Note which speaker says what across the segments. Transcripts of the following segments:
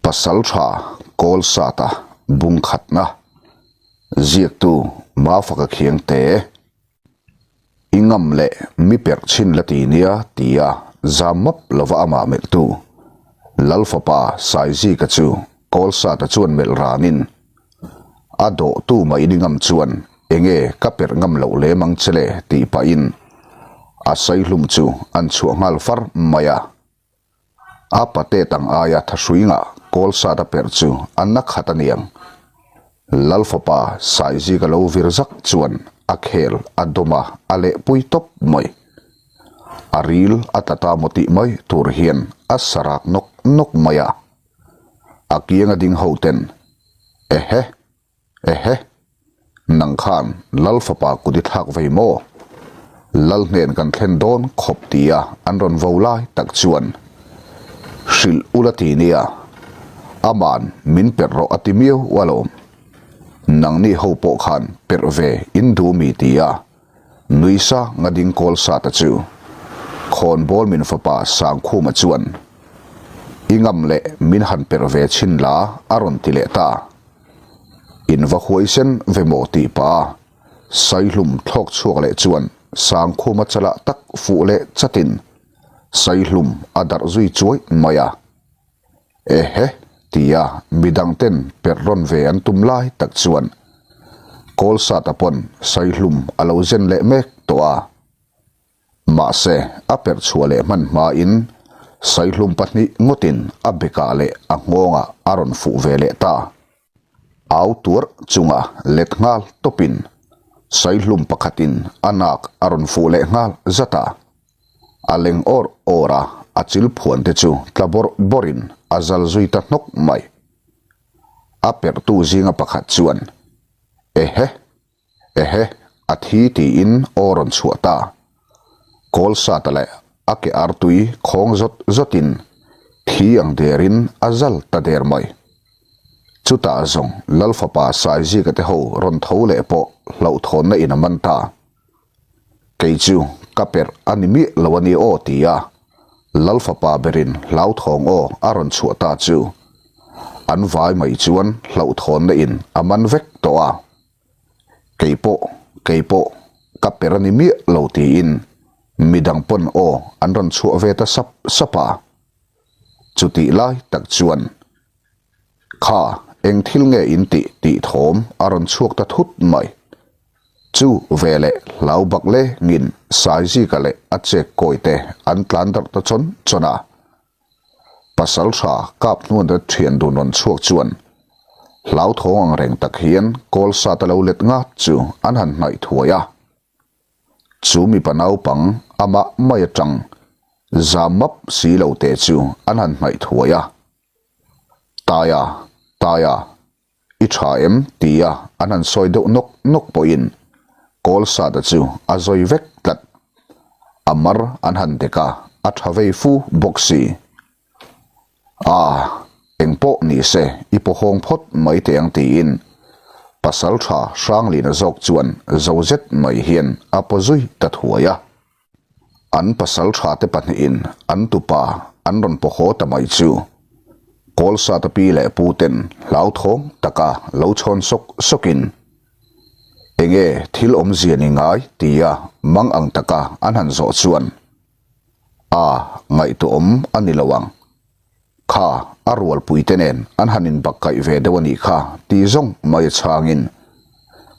Speaker 1: Pasaltha Kawlsata bung khatna ziaktu Mafaka Khiangte i ngam leh mi perh chhin la ti nia tia zam map lova amah melhtu Lalfapa Saizika chu Kawlsata chuan melh ranin a dawhtu mah in i ngam chuan enge ka perh ngam loh lem ang che le tih pahin a saihlum chu an chhuah nghal far mai a. A pate tang aia thahruingah kawl sat a perh chu a na khat a niang. Lal fapa Saizika lo vir zak chuan a khel a dawm a, a lehpui tawp mai. A ril a tla ta maw tih mai tur hian a sarak nawk nawk mai a. A kianga ding ho ten, Ehe! Ehe! Nang khan Lal fapa kut i thlak vei maw? Lal hnen kan thlen dawn khawp tia an rawn vo lai tak chuan hrilh ula ti nia, aman min perh rawh a ti miau alawm. Nangni ho pawh khan perh ve in duh mi tia nui sa nga ding kawl sa ta chu khawnbawl min fapa Sangkhuma chuan i ngam leh min han perh ve chhin la a rawn ti leh ta. In va huaisen ve maw tih pah a, Saihlum thlawk chhuak leh chuan Sangkhuma chalah tak fuh leh chatin Saihlum a darh zui chuai mai a. Ehe! tia midang ten perh rawn ve an tum lai tak chuan Kawlsata pawn Saihlum a lo zen leh mek tawh a. Mahse, a perh chhuah leh hman hmain Saihlum pahnih ngawtin a bekah leh a nghawngah a rawn fuh ve leh ta. Au tuarh chunga let nghal tawpin Saihlum pakhatin a nak a rawn fuh leh nghal zat a. A leng awr awr a, a chil phuan te chu tla bawrh bawrhin a zal zui ta hnawk mai. A perhtu zinga pakhat chuan, Ehe! Ehe, a thi tiin aw rawn chhuah ta. Kawl sata leh a ke artui khawng zawt zawtin thi ang derin a zal ta der mai. Chutah zawng Lal fapa Saizika te ho rawn tho leh pawh hlauhthawnna in a man ta. Kei chu ka perh a ni miah lo a ni aw tia Lal fapa berin hlauthawng aw a rawn chhuah ta chu an vai mai chuan hlauhthawnna in a man vek tawh a. Kei pawh, kei pawh ka per a ni miah lo tiin midang pawn aw an rawn chhuah ve ta sap sap a. Chutih lai tak chuan Kha, eng thil nge in tih tih thawm a rawn chhuak ta thut mai. Chu veleh hlau bak lengin Saizika leh a chek kawi te an tlan darh ta chawn chawn a. Pasal tha kap hnuan ret thian dun rawn chhuak chuan hlauthawng ang reng tak hian kawl sat a lo let ngat chu an han hnaih thuai a. Chu mipa naupang amah mai atang zam map si lo te chu an han hnaih thuai a. Taia, Taia, i tha em? tia an han sawi deuh nawk nawk pawhin kawl sata chu a zawi vek tlat. A mar an han dek a, a tha vei fu bawk si. A, eng pawh ni se i pawhawng phawt mai teh ang tiin pasal tha Hranglina zawk chuan zo zet mai hian a paw zui ta thuai a. An pasal tha te pahnihin an tupa an rawn paw haw ta mai chu Kawlsata pi leh pu ten hlauthawng taka lo chhawn sawk sawkin enge thil awmzia ni ngai tia mang ang taka an han zawh chuan a ngaihtuahawm a ni lo ang. Kha a rualpui te nen an han inbakkaih ve deuh a nih kha ti zawng mai a chhangin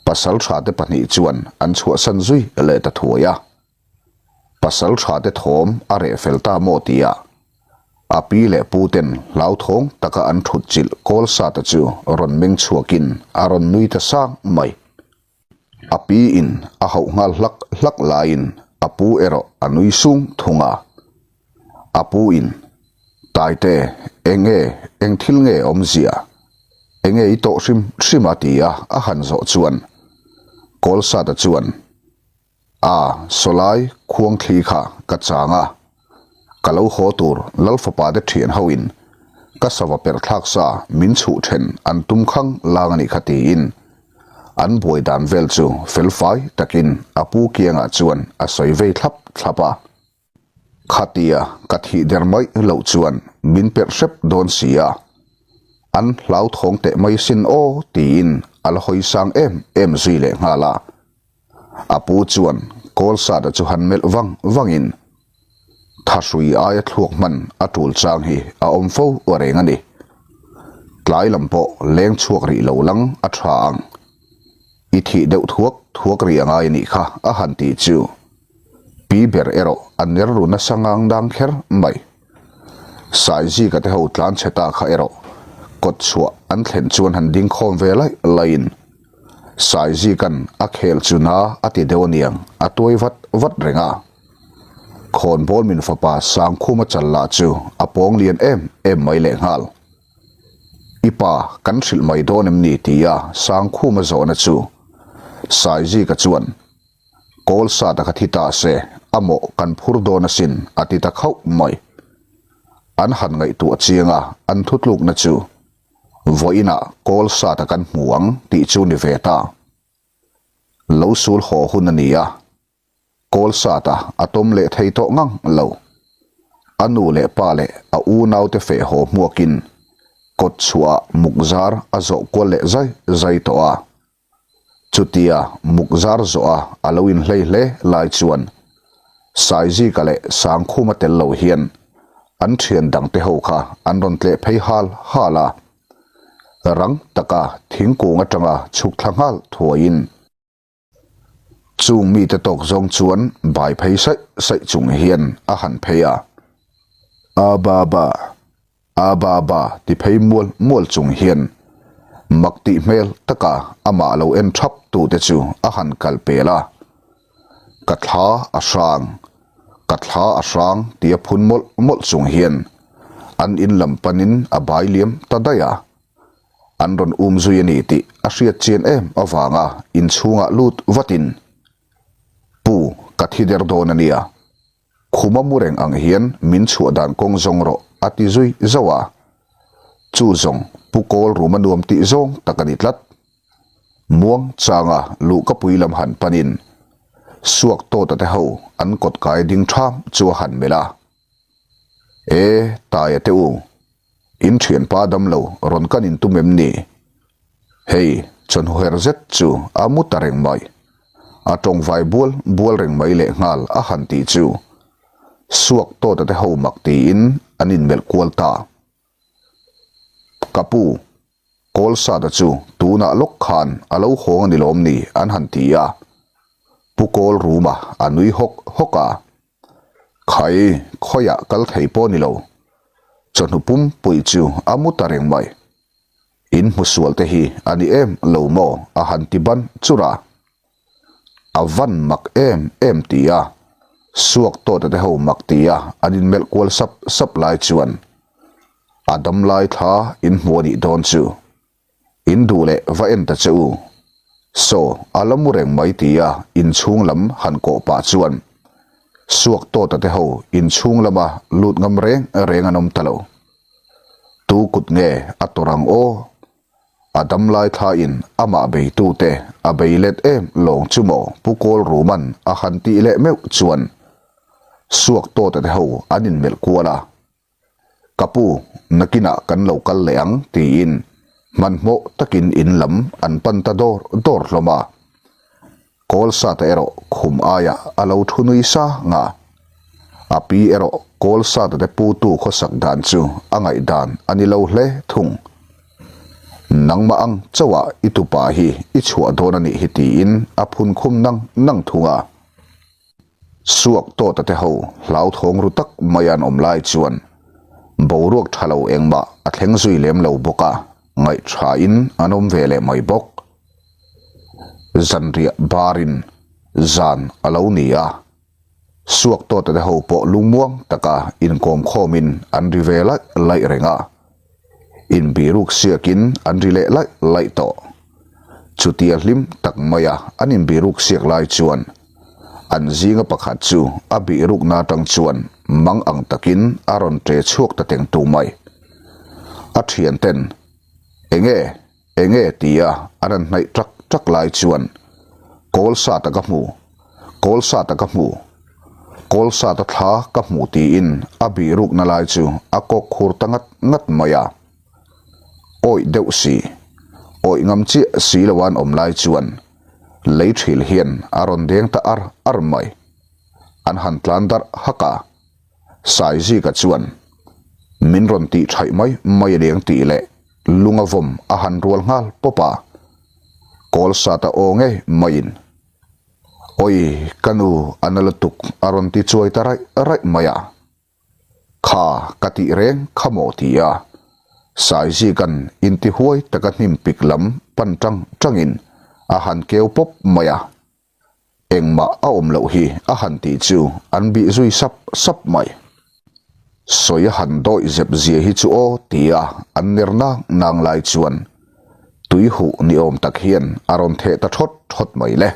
Speaker 1: pasal tha te pahnih chuan an chhuahsan zui leh ta thuai a. Pasal tha te thawm a reh fel ta maw tia a pi leh pu ten hlauthawng taka an thut chilh kawl sa ta chu rawn meng chhuakin a rawn nui ta sang mai. A pi in a hauh nghal hlak hlak laiin a pu erawh a nui sung thung a. A pu in, Taite, eng nge, eng thil nge awmzia? Enge i tawh hrim hrim a? ti a a han zawh chuan Kawlsata chuan, A, sawlai khuangthli kha ka chang a, ka lo haw tur Lal fapa te thian ho in ka sava perh thlak sa min chhuh then an tum khang lang a nih kha tiin an buai dan vel chu fel fai takin a pu kiangah chuan a sawi vei thlap thlap a. Khatia ka thih der mai loh chuan min perh hrep dawn si a. An hlauthawng teh mai sin aw tiin a la hawi sang em em zui leh nghal a. A pu chuan Kawlsata chu han melh vang vangin Thahrui aia thluak hman a tul chang hi a awm fo reng a ni. Tlai lam pawh leng chhuak rih lo lang a tha ang. I thih deuh thuak thuak rih a ngai a nih kha a han ti chu. Pi ber erawh a ner ru nasa ngang dang kher mai. Saizika te ho tlan chhe ta kha erawh kawt chhuah an thlen chuan han ding khawm ve laih laihin Saizikan a khel chu na a ti deuh aniang a tuai vat vat reng a. Khawnbawl min fapa Sangkhuma chal lah chu a pawng lian em em mai lehnghal. I pa kan hrilh mai dawn em ni tia Sangkhuma zawhna chu Saizika chuan Kawl sat a ka thi ta se, a mawh kan phur dawn asin a ti ta khauh mai. An han ngaihtuah chiang a, an thutlukna chu vawiinah kawl sat a kan hmu ang tih chu ni ve ta. Lo sul haw hun a ni a, kawl sat a a tawm leh thei tawh ngang lo. A nu leh pa leh a unaute feh haw hmuakin kawt chhuah ah muk zar a zawh kual leh zai zai tawh a. Chutia muk zar zawh a a lo inhlei hle lai chuan Saizika leh Sangkhuma tel lo hian an thian dangte ho kha an rawn tleh phei hal hal a. Rang taka thingkung atanga chhuk thla nghal thuaiin chung mite tawk zawng chuan bai phei saih saih chung hian a han phei a. A ba ba. A ba ba ti phei mual mual chung hian mak tih hmel taka amah lo en thap tute chu a han kal pel a. Ka thla a hrang, ka thla a hrang tia phun mawlh mawlh chung hian an in lam panin a bai liam ta daih a. An rawn um zui a ni tih a hriat chian em avanga inchhungah lut vatin, Pu, ka thi der dawn a nia. Khuma mu reng ang hian min chhuah dan kawng zawng rawh a ti zui zauh a. Chu zawng Pu Kawl ruma nuam tih zawng tak a ni tlat. Muang changa luhkapui lam han panin Suak Tawta te ho an kawt kai ding ṭham chu a han melh a. E, Taia te u, in ṭhianpa damlo rawn kan intum em ni? Hei, chawhnu her zet chu a mu ta reng mai. A tawngvai bual bual reng mai leh nghal a han tih chu Suak Tawta te ho mak tiin an inmelh kual ta. Ka pu, Kawlsata chu tunah lawk khan a lo hawng a ni lawm ni an han ti a. Pu Kawlruma a nui hawk hawk a. Khai, khawiah kal thei pawh ni lo. Chawhnu pumpui chu a mu ta reng mai. In hmusual te hi a ni em lo maw a han ti ban chur a. A van mak em em ti a, suak tawta te ho mak ti a an inmelh kual sap sap lai chuan a dam lai thla in hmu a nih dawn chu. In duh leh va en ta che u. Saw a la mu reng mai ti a inchhung lam han kawh pah chuan suak tawta te ho inchhung lama lut ngam reng reng an awm ta lo. Tu kut nge a tawrh ang aw? A damlai thlain amah beitute a bei let em lawng chu maw Pu Kawlruma'n a han tih leh meuh chuan Suak tawta te ho an inmelh kual a. Ka pu, nakinah kan lo kal leh ang tiin hmanhmawh takin in lam an pan ta dawr dawr hlawm a. Kawlsata erawh khum aiah a lo thu nui sang a, a pi erawh Kawlsata te putu khawsak dan chu a ngaihdan a ni lo hle thung. Nangmah ang chauhah i tupa hi i chhuah dawn a nih hi tiin a phun khum nang nang thung a. Suak tawta te ho hlauthawng ru tak mai an awm lai chuan boruak tha lo engmah a thleng zui lem lo bawk a, ngaihṭhain an awm ve leh mai bawk. Zanriah barin zan a lo ni a, suak tawta te ho pawh lungmuang taka inkawm khawmin an ri ve laih laih reng a, inbiruk siakin an ri leh laih laih tawh. Chutia hlim tak maia an inbiruk siak lai chuan an zinga pakhat chu a bihrukna atang chuan mang ang takin a rawn ṭe chhuak ta teng tu mai. A thianten, Enge? Enge tia an han hnaih ṭak ṭak lai chuan Kawl sata ka hmu, kawl sata ka hmu, kawl sata thla ka hmu tiin a bihrukna lai chu a kawk khur ta ngat ngat mai a. Awih deuh si, awih ngam chiah si lo an awm lai chuan lei thil hian a rawn deng ta ar ar mai. An han tlan darh hak a, Saizika chuan min rawn tih thaih mai mai a niang tih leh lunga vawm a han rual nghal pawp a. Kawlsata aw ngei maiin, Awi, ka nu a na lutuk a rawn ti chuai ta raih raih mai a. Kha ka tih reng kha maw ti a, Saizikan intihuai taka hnim pik lam pan tang tangin a han keu pawp mai a. Engmah a awm loh hi a han tih chu an bih zui sap sap mai. Sawi a han dawih zep zia hi chu aw ti a an ner nang nang lai chuan tui huh ni awm tak hian a rawn theh ta thawt thawt mai le.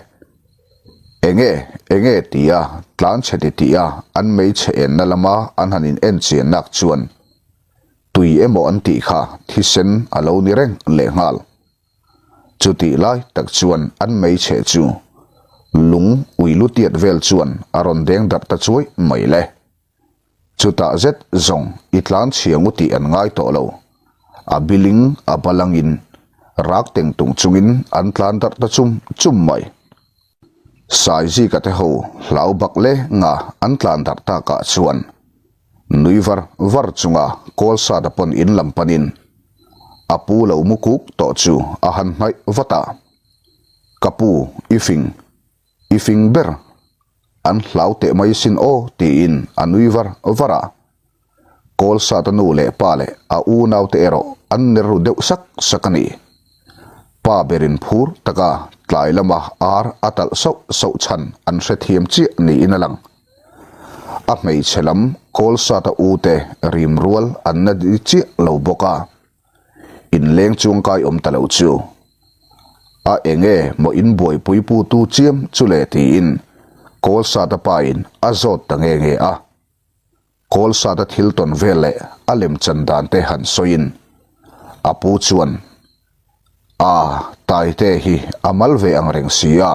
Speaker 1: Enge enge ti a tlan chhe ti tih a an meichhe enna lama an han in en chian nak chuan tui emaw an tih kha thisen a lo ni reng lehnghal. Chutih lai tak chuan an meichhe chu lung ui lu tiat vel chuan a rawn deng darh ta chuai mai le. Chutah zet zawng i tlan chhiang u tih an ngai tawh lo. A biling a balangin rak teng tung chungin an tlan darh ta chum chum mai. Saizika te ho hlau bak le nga an tlan darh takah chuan Nui var var chunga Kawlsata pawn in lam panin a pu lo mu kuk tawh chu a han hnaih vat a. Ka pu, i fing, i fing ber, an hlau teh mai sin aw tiin a nui var var a. Kawlsata nu leh pa leh a unaute erawh an ner ru deuh sak sak a ni. Pa berin phur taka tlai lama ar a talh sauh sauh chhan an hrethiam chiah niin a lang. A hmeichhe lam Kawlsata u te rim rual an na di chiah lo bawk a, inleng chuangkai awm ta lo chu. A enge maw in buaipui pu tu chiam chu le tiin Kawlsata pa in a zawt ta nge nge a. Kawlsata thil tawn vel leh a lemchan dan te han sawiin a pu chuan, A, Taite hi a mal ve ang reng si a,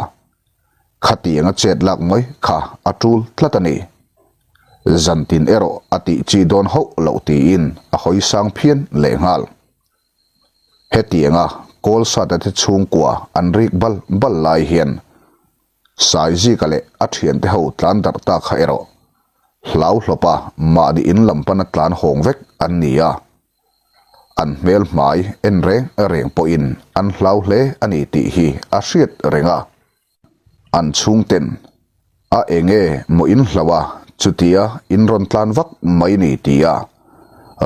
Speaker 1: Khatiang a chet lak mai kha a tul tlat a ni. Zantin erawh a tih chi dawn hauh loh tiin a hawi sang phian lehnghal. Hetianga Kawlsata te chhungkua an rik bal bal lai hian Saizika leh a thiante ho tlan darh ta kha erawh hlau hlawpa mahni in lam pana tlan hawng vek an ni a. An hmel hmai en reng reng pawhin an hlau hle a ni tih hi a hriat reng a. An chhungten a enge maw in hlau a, chutia in rawn tlan vak mai ni tia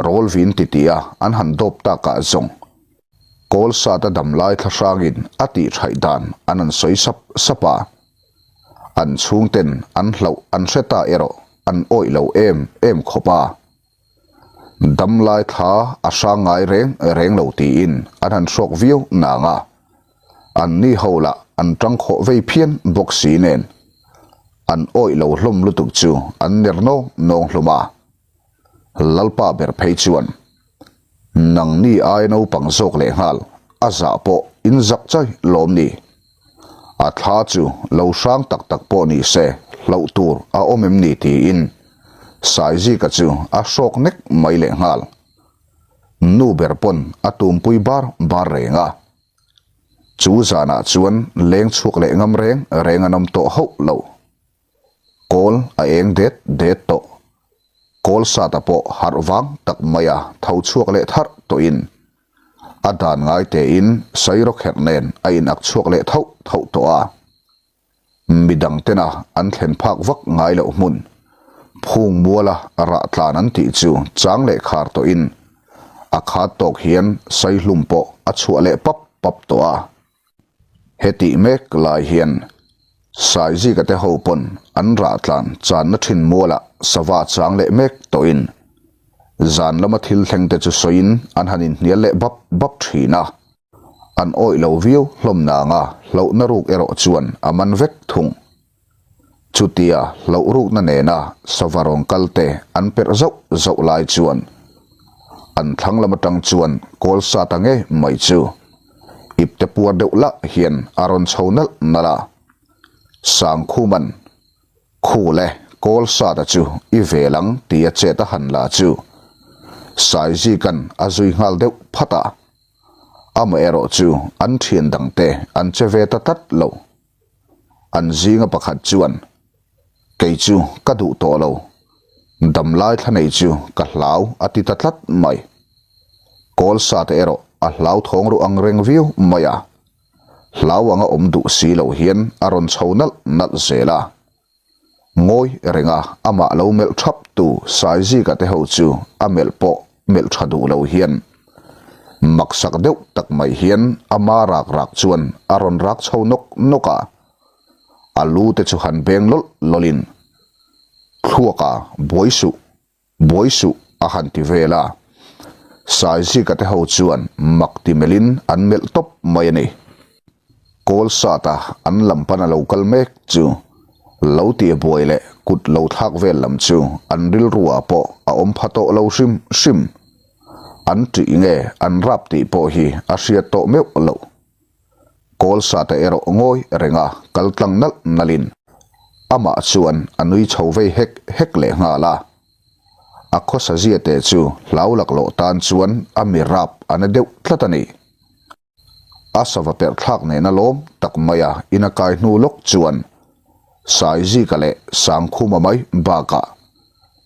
Speaker 1: rawl vin ti tia an han dawp takah zawng kawl sat a dam lai thlahrangin a tih thaih dan an han sawi sap sap a. An chhungten an hlauh an hre ta erawh an awih lo em em khawp a. Damlai thla a hrang ngai reng reng lo tiin an han hrawk viau nang a, an ni ho lah an tang khawh vei phian bawk si nen an awih lo hlawm lutuk chu an ner nawng nawng hlawm a. Lalpa ber phei chuan nangni aia naupang zawk lehnghal a zah pawh in zak chai lawm ni. A thla chu lo hrang tak tak pawh ni se hlauh tur a awm em ni tiin Saizika chu a hrawk nek mai lehnghal. Nu ber pawn a tumpui bar bar reng a. Chu zanah chuan leng chhuak leh ngam reng reng an awm tawh hauh lo. Kawl a eng det det tawh. Kawl sata pawh harh vang tak maia tho chhuak leh tharh tawhin a dan ngai tein sairawkherh nen a inak chhuak leh thauh thauh tawh a. Midang tena an thlen phak vak ngai loh hmun phung muala rah tlan an tih chu chang leh khar tawhin a khat tawk hian saihlum pawh a chhuah leh pap pap tawh a. Hetih mek lai hian Saizika te ho pawn an rah tlan channa thin mualah sava chang leh mek tawhin zan lama thil thleng te chu sawiin an han inhnial leh bap bap thin a. An awih lo viau hlawm nanga hlauhna ruk erawh chuan a man vek thung. Chutia hlauh rukna nena sava rawn kal te an perh zauh zauh lai chuan an thlang lam atang chuan kawl sa ta ngei mai chu ipte puar deuh lah hian a rawn chho nalh nalh a. Sangkhuman Khu le kawl sa ta chu i vel ang tia chet a han la chu Saizikan a zui nghal deuh phat a. Amaherawhchu an thian dangte an che ve ta tlat lo. An zinga pakhat chuan, Kei chu ka duh tawh lo, damlai thla nei chu ka hlau a ti ta tlat mai. Kawlsa te erawh a hlauthawng ruh ang reng viau mai a, hlau anga awm duh si lo hian a rawn chho nalh nalh zel a. Ngawi renga amah lo melh thap tu Saizika te ho chu a melh pawh melh tha duh lo hian maksak deuh tak mai hian ama rak rak chuan a rawn rak chho nawk nawk a, a lu te chu han beng lawlh lawlhin thluaka buai suh Buai suh a han ti vel a, Saizika te ho chuan mak ti melhin an melh tawp mai a ni. Kawl sata an lam pan a lo kal mek chu lo tia buai leh kut lo thlak vel lam chu an rilruah pawh a awm pha tawh lo hrim hrim. An ṭih nge an rap tih pawh hi a hriat tawh meuh loh. Kawl sata erawh ngawi renga kal tlang nalh nalhin amah chuan a nui chho vei hek hek leh nghal a. A khawsa zia te chu hlau laklawh tan chuan a mi rap a na deuh tlat a ni. A sava perh thlak nena lawm tak maia in a kai hnu lawk chuan Saizika leh Sangkhuma mai bakah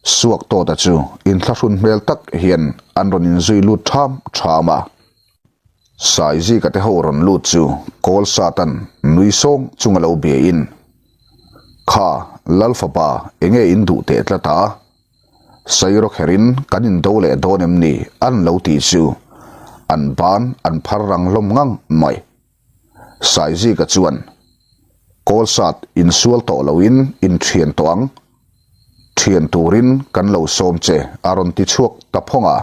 Speaker 1: Suaktawta chu inthlahrun hmel tak hian an rawn inzui lut ṭham ṭham a. Saizika te ho rawn lut chu Kawl Satan nui sawng chunga lo biain, Kha, Lal fapa, enge in duh teh tlat a? Sairo kherin kan indo leh dawn em ni? an lo tih chu an ban an phar rang hlawm ngang mai. Saizika chuan, Kawl Sat insual tawh loin inthian tawh ang. Thian turin kan lo sawm che a rawn ti chhuak ta phawng a.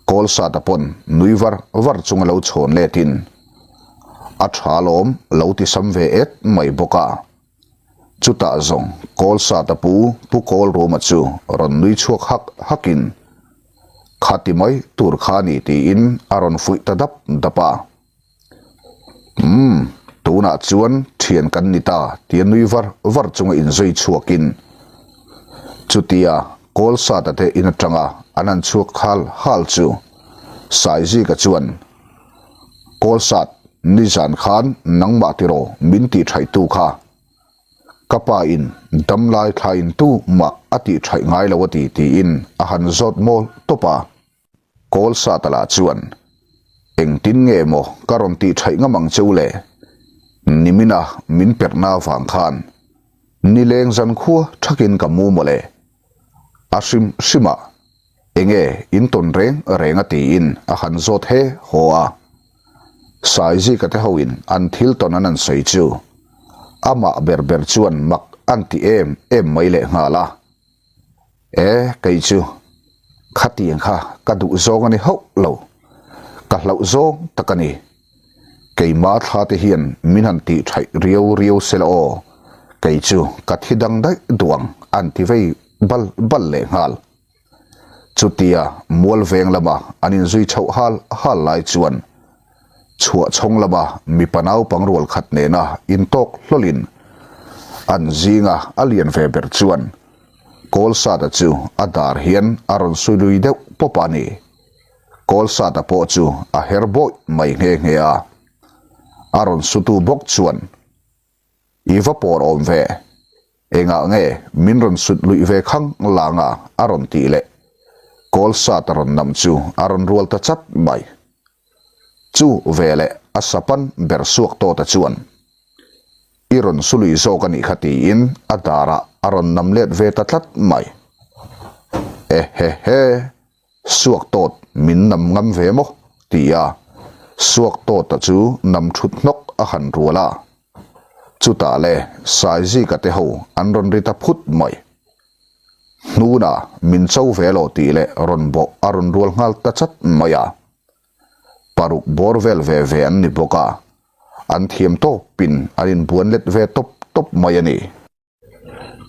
Speaker 1: Kawlsata pawn nui var var chunga lo chhawn letin a tha lawm lo ti sam ve et mai bawk a. Chutah zawng Kawlsata pu Pu Kawlruma chu rawn nui chhuak hak hakin kha ti mai tur kha a ni tiin a rawn fuih ta dap dap a. Umm, tunah chuan thian kan ni ta tia nui var var chunga inzui chhuakin chutia Kawlsata te in atanga an han chhuak hal hal chu Saizika chuan Kawlsat, nizan khan nangmah tiraw min tihṭhaihtu kha ka pa in damlai thla in tu mah a tihṭhaih ngai lo a ti tiin a han zawt mawl tawp a. Kawl Satala chuan, Engtin nge maw ka rawn tih thaih ngam ang cheu le? Nimina min perhna avang khan nileng zankhua thakin ka mu maw le? A hrim hrimah enge in tawn reng reng a tiin a han zawt he haw a. Saizika te hoin an thil tawn an an sawi chu amah ber ber chuan mak an ti em em mai lehnghal a. E, kei chu khatiang kha ka duh zawng a ni hauh lo, ka hlauh zawng tak a ni. Keima thla te hian min han tih thaih riau riau se la aw, kei chu ka thi dang daih duh ang an ti vei bal bal leh nghal. Chutia mual veng lama an inzui chhoh hal hal lai chuan Chhuah chhawng lama mipa naupang rual khat nena intawk hlawlin an zinga a lian ve ber chuan Kawlsata chu a dar hian a rawn sui lui deuh pawp a ni. Kawlsata pawh chu a her bawih mai nghe nghe a. A rawn sutu bawk chuan I va pawr awm ve, engah nge min rawn sut luih ve khang lang a a rawn tih leh Kawlsat a rawn nam chu a rawn rual ta chat mai. Chu veleh a sapan ber suak tawta chuan I rawn su lui zawk a nih kha tiin a darah a rawn nam let ve ta tlat mai. Ehehe! Suak tawt min nam ngam ve maw? ti a, suak tawta chu nam thut hnawk a han rual a. Chutah le Saizika te ho an rawn ri ta phut mai. Hnuna min cho ve lo tih leh rawn bawh a rawn rual nghal ta chat mai a. Paruk bawr vel ve ve an ni bawk a, an thiam tawpin an inbuan let ve tawp tawp mai a ni.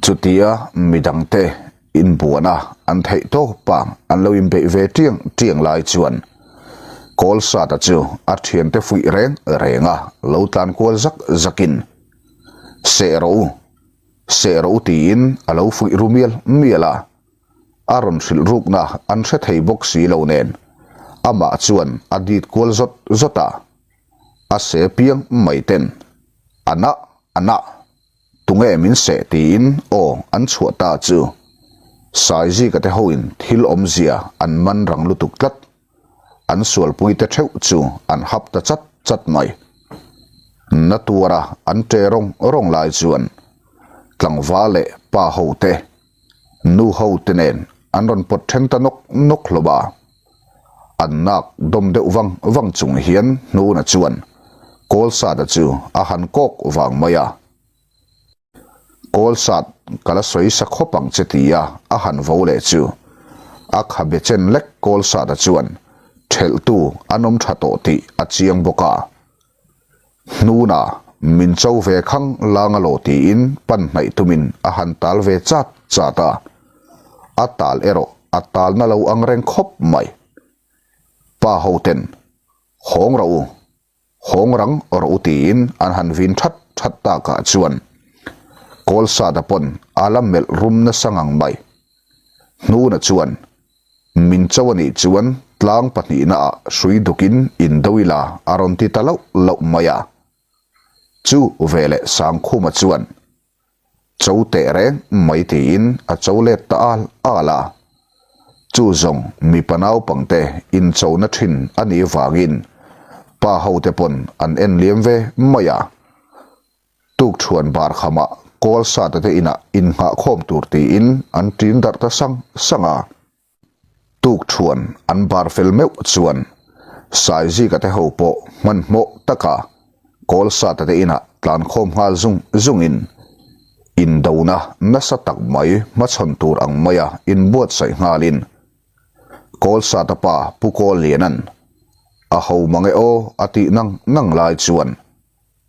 Speaker 1: Chutia midangte inbuana an theih tawpa an lo inbeih ve tiang tiang lai chuan Kawlsata chu a thiante fuih reng reng a lo tlan kual zak zakin Seh rawh u, seh rawh u tiin a lo fuih ru mial mial a. A rawn hrilh rukna an hre thei bawk si lo nen. Amah chuan a dit kual zawt zawt a, a se piang mai ten a nah a nah tunge min seh tiin aw an chhuah ta chu Saizika te hoin thil awmzia an man rang lutuk tlat. An sualpui te theuh chu an hap ta chat chat mai. Na tuara an ṭe rawng rawng lai chuan tlangval leh pa ho te, nu ho te nen an rawn pawt then ta nawk nawk hlawm a. An nak dawm deuh vang vang chung hian Hnuna chuan Kawlsata chu a han kawk vang mai a. Kawlsat ka la sawi sa khawp ang che tia a han vo leh chu a khabe chen lek Kawlsata chuan thelhtu an awm tha tawh tih a chiang bawk a. Hnuna min cho ve khang lang a law tiin pan hnaih tumin a han tal ve chat chat a, a tal erawh a talna lo ang reng khawp mai. Pa hoten hawng rawh u Hawng rang rawh u tiin an han vin that that takah chuan Kawlsata pawn a la melh rum nasa ngang mai. Hnuna chuan min cho a nih chuan tlang pahnihna ah hrui dukin indo ila a rawn ti ta loh loh mai a. Chu veleh Sangkhuma chuan Cho teh reng mai tiin a cho let ta al al a. Chu zawng mipa naupangte inchona thin a nih vangin pa hote pawn an en liam ve mai a. Tukṭhuan bar khamah Kawlsata te inah innghahkhawm tur tiin an ṭin darh ta sang sang a. Tukṭhuan an bar fel meuh chuan Saizika te ho pawh hmanhmawh taka Kawlsata te inah tlankhawm nghal zung zungin indona nasa tak mai hmachhawn tur ang maia inbuatsaih nghalin Kawlsata pa Pu Kawlliana'n a ho mang e aw a tih nang nang lai chuan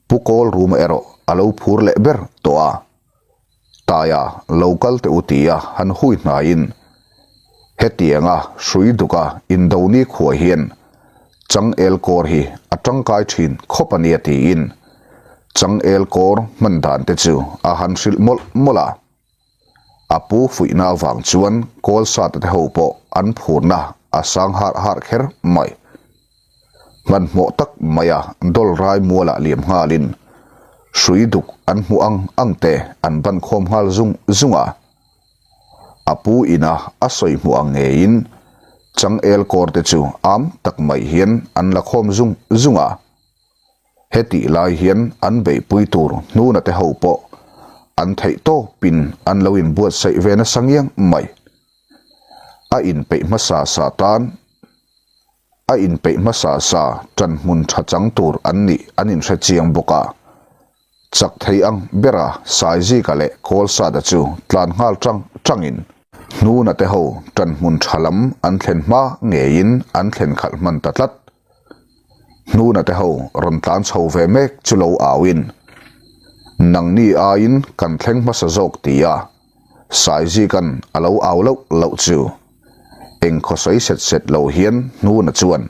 Speaker 1: Pu Kawlruma erawh a lo phur leh ber tawh a. Taia lo kal teh u tia han hui hnaiin hetianga hrui duka indo nikhua hian changel kawr hi a tangkai thin khawp a nia tiin changel kawr hman dan te chu a han hrilh mawlh mawlh a. A pu fuihna avang chuan Kawlsata te ho pawh an phurna a sang harh harh kher mai. Hmanhmawh tak maia dawl rai mualah liam nghalin hrui duk an hmuh ang ang te an ban khawm nghal zung zung a. A pu ina a sawi hmuh ang ngeiin changel kawr te chu am tak mai hian an la khawm zung zung a. Hetih lai hian an beihpui tur hnuna te ho pawh an theih tawpin an lo inbuatsaih ve nasa ngiang mai. A inpeih hmasa sa tan a inpeih hmasa sa ṭan hmun ṭha chang tur an nih an inhre chiang bawk a. Chak thei ang bera Saizika leh Kawlsada chu tlan nghal ṭang ṭangin hnuna te ho ṭan hmun ṭha lam an thlen hma ngeiin an thlen khalh hman ta tlat. Hnuna te ho rawn tlan chho ve mek chu lo auin, Nangni aiin kan thleng hmasa zawk tia Saizikan a lo au loh loh chu eng khaw sawi set set lo hian Hnuna chuan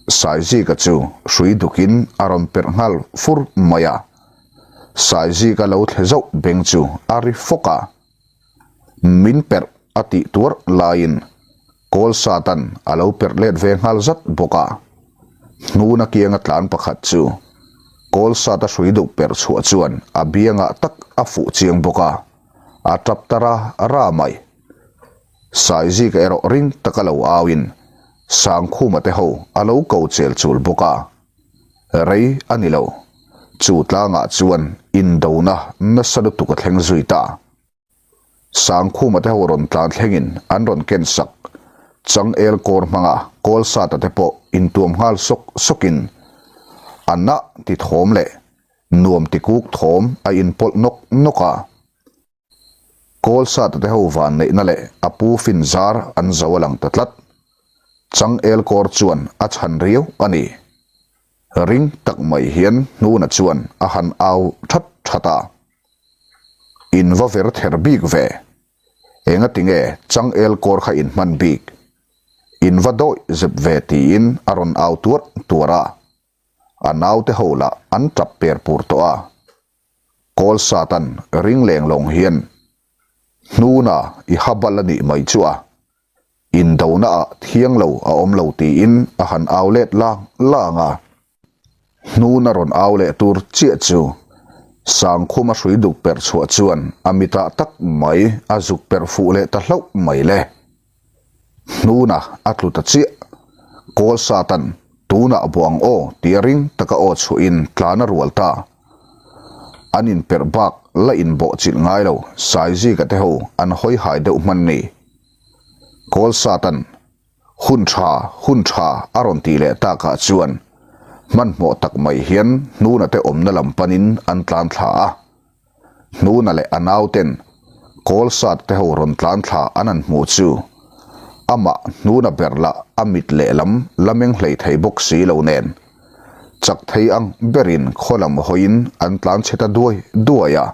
Speaker 1: Saizika chu hrui dukin a rawn perh nghal fur mai a. Saizika lo thle zauh beng chu a ri fawk a. Min perh a tih tuar laiin Kawlsatan a lo perh let ve nghal zat bawk a. Hnuna kianga tlan pakhat chu Kawlsata hrui duh perh chhuah chuan a biangah tak a fuh chiang bawk a, a tap ta ra ra mai. Saizika erawh ring taka lo auin Sangkhuma te ho a lo ko chel chul bawk a. Rei a ni lo. Chu tlangah chuan indona nasa lutuk a thleng zui ta. Sangkhuma te ho rawn tlan thlengin an rawn ken sak. Changel kawr hmanga Kawlsata te pawh intuam nghal sawk sawkin a nah ti thawm leh nuam ti kuk thawm a inpawlh nawk nawk a. Kawlsata te ho vanneihna leh a pu fin zar an zo a lang ta tlat. Changel kawr chuan a chhan riau a ni. Ring tak mai hian Hnuna chuan a han au that that a. In va ver ther bik ve. Engati nge changel kawr kha in hman bik? In va dawih zep ve tiin a rawn au tuarh tuarh a. A naute ho lah an tap per pur tawh a. Kawl Satan ring leng lawng hian, Hnuna i ha bal a nih mai chu a. Indonaah thiang lo a awm lo tiin a han au let lang lang a. Hnuna rawn au leh tur chiah chu Sangkhuma hrui duk perh chhuah chuan a mitah tak mai a zuk perh fuh leh ta hlauh mai le. Hnuna a tlu ta chiah. Kawl Satan, tunah buang aw tia ring taka aw chhuahin tlan a rual ta. An inperh bak la inbawh chilh ngai lo Saizika te ho an hawi hai deuh hman ni. Kawl Satan, hun tha, hun tha a rawn tih leh takah chuan hmanhmawh tak mai hian Hnuna te awmna lam panin an tlan thla a. Hnuna leh a nauten kawl sat te ho rawn tlan thla an han hmuh chu amah Hnuna ber lah a mit lehlam la meng hlei thei bawk si lo nen chak thei ang berin khaw lam hawiin an tlan chhe ta duai duai a.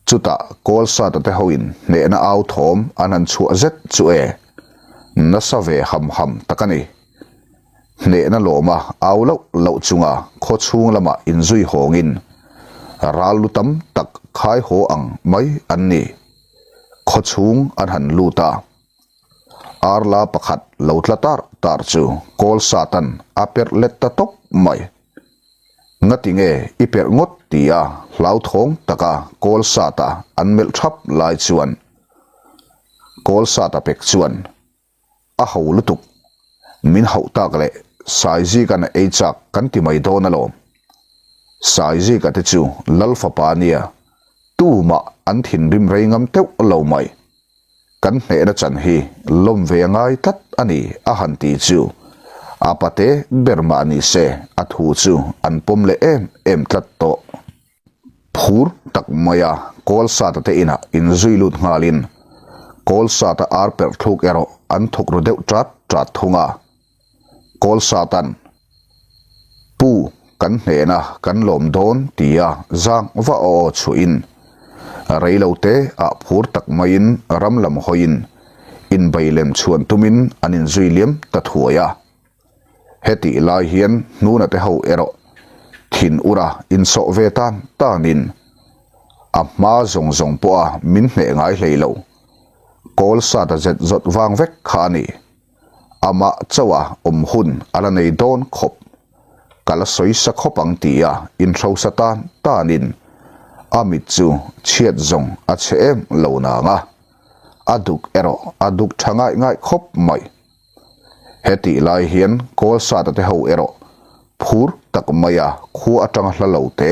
Speaker 1: Chutah kawl sata te hoin hnehna au thawm an han chhuah zet chu e, nasa ve ham ham tak a ni. Hnehna lawma au loh loh chunga khaw chhung lamah inzui hawngin ral lu tam tak khai haw ang mai an ni. Khaw chhung an han lut a, arla pakhat lo tla tar tar chu kawl satan a perh let ta tawp mai. Ngati nge i perh ngawt tia hlauthawng taka kawl sata an melh thap lai chuan kawl sata pek chuan A ho lutuk. Min hauh tak leh Saizika'n a ei chak kan ti mai dawn alawm. Saizika te chu Lal fapa nia, tumah an thinrim rei ngam teuh lo mai. Kan hnehna chan hi lawm ve a ngai tlat a ni a han ti chu a pate ber mah ni se a thu chu an pawm leh em em tlat tawh. Phur tak maia Kawlsata te inah inzui lut nghalin Kawlsata ar perh thluk erawh an thawk ru deuh ṭat ṭat thung a. Kawlsatan, Pu, kan hnehna kan lawm dawn tia zang va aw aw chhuahin reilo te ah phur tak maiin ram lam hawiin inbei lem chhuan tumin an inzui liam ta thuai a. Hetih lai hian hnuna te ho erawh thin ura insawh ve tan tanin a hma zawng zawng pawha min hneh ngai hlei lo. Kawl sat a zet zawt vang vek kha a ni. Amah chauha awm hun a la nei dawn khawp. Ka la sawi sa khawp ang tia inhrosa tan tanin a mit chu chhiat zawng a chhe em lo nang a, a duk erawh a duk tha ngaih ngaih khawp mai. Hetih lai hian Kawlsata te ho erawh phur tak maia khua atanga hla lo te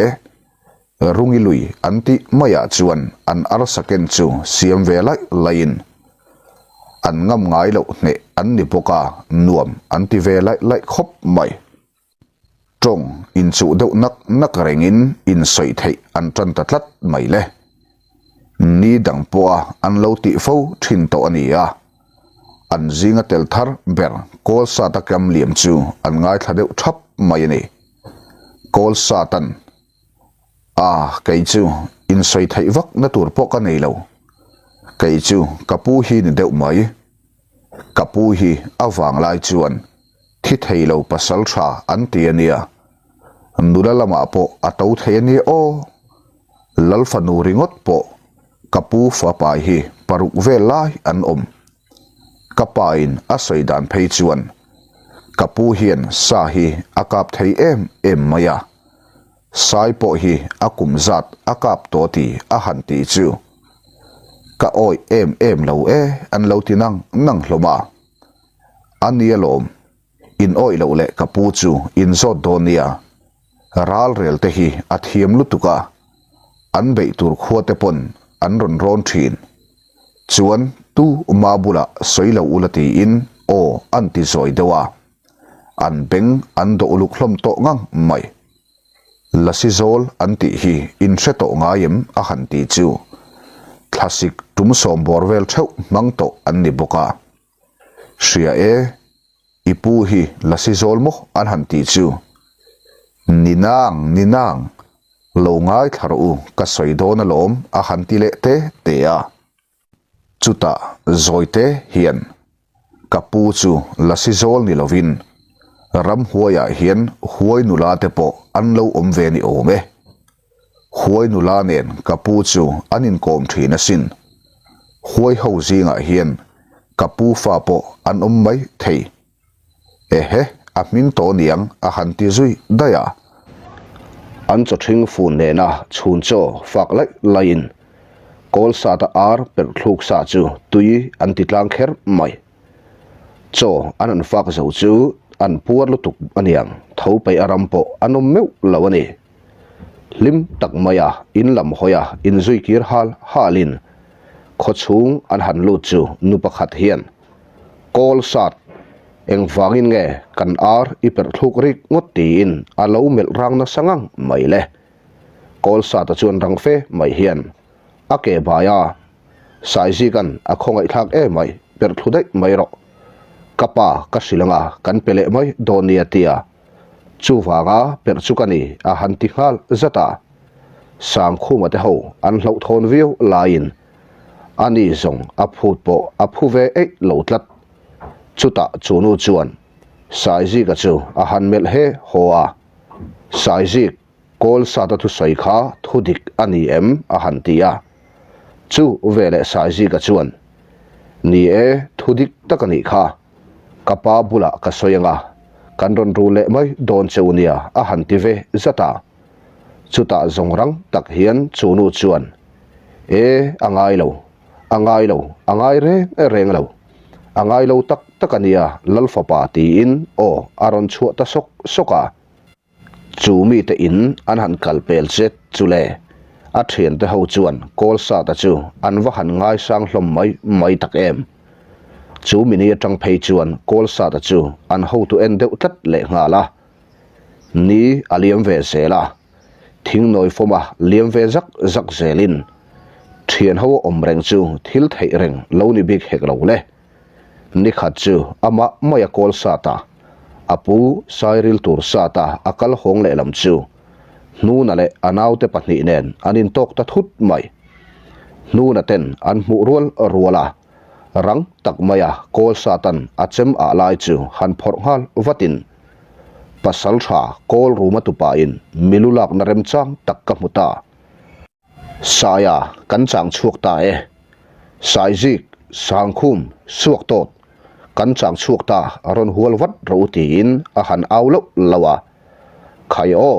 Speaker 1: Rungi lui an tih maiah chuan an arsa ken chu siam ve laih laihin an ngam ngai loh hneh an ni bawk a, nuam an ti ve laih laih khawp mai. Tawng inchuh deuh nak nak rengin insawi theih an tan ta tlat mai le. Ni dang pawha an lo tih fo thin tawh a ni a, an zinga tel thar ber Kawlsata kam liam chu an ngaithla deuh thap mai a ni. Kawlsatan, A, kei chu insawi theih vak na tur pawh ka nei lo. Kei chu ka pu hi ni deuh mai. Ka pu hi a vanglai chuan thi thei lo pasal tha an ti a nia, nula lamah pawh a to thei a nia aw. Lal fanu ringawt pawh ka pu fapai hi paruk vel lai an awm. Ka pa in a sawi dan phei chuan ka pu hian sa hi a kap thei em em mai a, Sai pawh hi a kum zat a kap tawh ti a han tih chu ka awih em em lo e an lo ti nang nang hlawm a. A nia lawm, in awih loh leh ka pu chu in zawt dawn nia, ral rel te hi a thiam lutuk a, an beih tur khua te pawn an rawn rawn thin. Chuan tu ma bulah sawi lo ula tiin aw an ti zawi deuh a. An beng an dawh uluk hlawm tawh ngang mai. Lasi zawl an tih hi in hre tawh ngai em a han ti chu thlasik tum sawm bawr vel theuh hmang tawh an ni bawk a. Hria e, i pu hi lasi zawl maw an han ti chu. Ni nang, ni nang, lo ngaithla rawh u ka sawi dawn alawm a han ti leh te te a. Chutah zawite hian ka pu chu lasi zawl ni lovin ramhuaiah hian huai nula te pawh an lo awm ve ni awm e. Huai nula nen ka pu chu an inkawm thin asin. Huai ho zingah hian. Ka pu fa pawh an awm mai thei. Ehe, a hming tawh niang a han ti zui daih a. An chaw ṭhing fun nena chhun chaw fak laih laihin kawl sata ar perh thluk sa chu tui an ti tlang kher mai. Chaw an han fak zo chu an puar lutuk aniang, tho peih a ram pawh an awm meuh lo a ni. Hlim tak maia in lam hawia inzui kir hal halin khawchhung an han lut chu nu pakhat hian Kawl sat, engvangin nge kan ar i perh thluk rik ngawt tiin a lo melh rang nasa ngang mai le. Kawl sata chuan rang fe mai hian a ke bai a, Saizikan a khawngaihthlak emai perh thlu daih mai rawh. Ka pa ka hrilh anga kan pe leh mai dawn nia tia Chuvanga perh chu ka ni a han ti nghal zat a. Sangkhuma te ho an hlauhthawn viau laiin ani zawng a phut pawh a phu ve eih lo tlat. Chutah chu nu chuan Saizika chu a han melh he haw a, Saizik, Kawl sata thusawi kha thu dik a ni em? a han ti a. Chu veleh Saizika chuan, Ni e, thu dik tak a nih kha. Ka pa bulah ka sawi anga, kan rawn rul leh mai dawn che u nia a han ti ve zat a. Chutah zawng rang tak hian chu nu chuan, E, a ngai lo, a ngai lo, a ngai reng reng lo. A ngai lo tak tak a nia Lal fapa tiin aw a rawn chhuah ta sawk sawk a. Chu mite in an han kal pel chet chu le, a thiante ho chuan Kawlsata chu an va han ngaisang hlawm mai mai tak em. Chu mini atang phei chuan Kawlsata chu an hotu en deuh tlat leh nghal a. Ni a liam ve zel a, thingnawi fawma liam ve zak zak zelin thian ho a awm reng chu thil theih reng lo ni bik hek lo le. Nikhat chu amah mai a kawl sat a, a pu Sairil tur sat a a kal hawng lehlam chu Hnuna leh a naute pahnih nen an intawk ta thut mai. Hnuna ten an hmuh rual rual a, rang tak maia kawl satan a chem ah lai chu han phawrh nghal vatin pasal tha kawl ruma tupain milu lakna remchang tak ka hmu ta. Saia kan chang chhuak ta e. Saizik, Sangkhum, Suaktawt, kan chang chhuak ta a rawn hual vat ro tiin a han au loh loh a. Khai aw,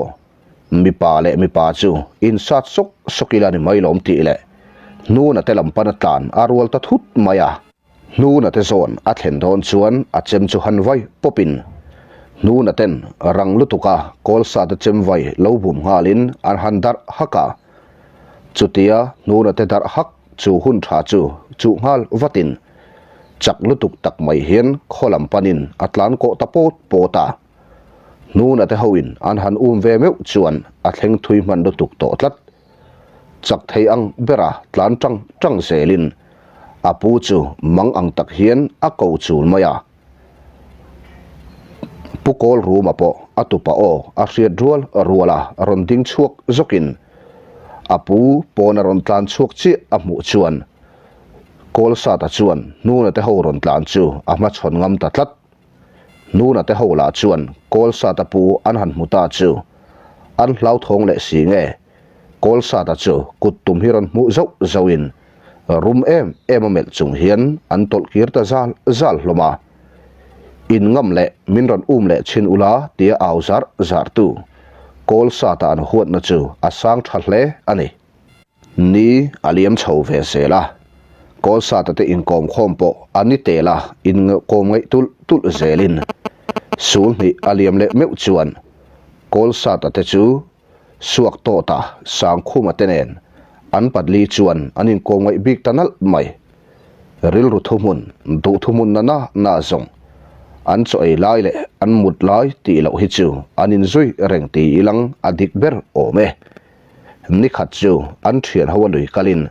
Speaker 1: mipa leh mipa chu insat sawk sawk ila ni mai lawm tih leh hnuna te lam pana tlan a rual ta thut mai a. Hnuna te zawn a thlen dawn chuan a chem chu han vai pawpin Hnuna ten rang lutuka kawlsa te chem vai lo bum nghalin an han darh hak a. Chutia Hnuna te darh hak chu hun tha chu chuh nghal vatin chak lutuk tak mai hian khaw lam panin a tlan kawh ta pawt pawt a. Hnuna te hoin an han um ve meuh chuan a thleng thui hman lutuk tawh tlat. Chak thei ang bera tlan tang tang zelin a pu chu mang ang tak hian a ko chul mai a. Pu Kawl Ruma pawh a tupa aw a hriat rual rual a rawn ding chhuak zawkin a pu pawn a rawn tlan chhuak chiah a hmuh chuan Kawlsata chuan hnuna te ho rawn tlan chu a hmachhawn ngam ta tlat. Hnuna te ho lah chuan Kawlsata pu an han hmu ta chu an hlauthawng leh si nge Kawlsata chu kut tum hi rawn hmuh zauh zauhin rum em em a melh chung hian an tawlh kir ta zal zal hlawm a. In ngam leh min rawn um leh chhin ula tia au zar zar tu Kawlsata an huatna chu a sang tha hle a ni. Ni a liam chho ve zel a, Kawlsata te inkawm khawm pawh a ni tel a, inkawm ngaih tulh tulh zelin sul hnih a liam leh meuh chuan Kawlsata te chu Suak tawta Sangkhuma te nen an patli chuan an inkawm ngaih bik ta nalh mai. Rilru thuhmun, duh thuhmun na na na zawng an chaw ei lai leh an mut lai tih loh hi chu an inzui reng ti ilang a dik ber awm e. Nikhat chu an thian ho a lui kalin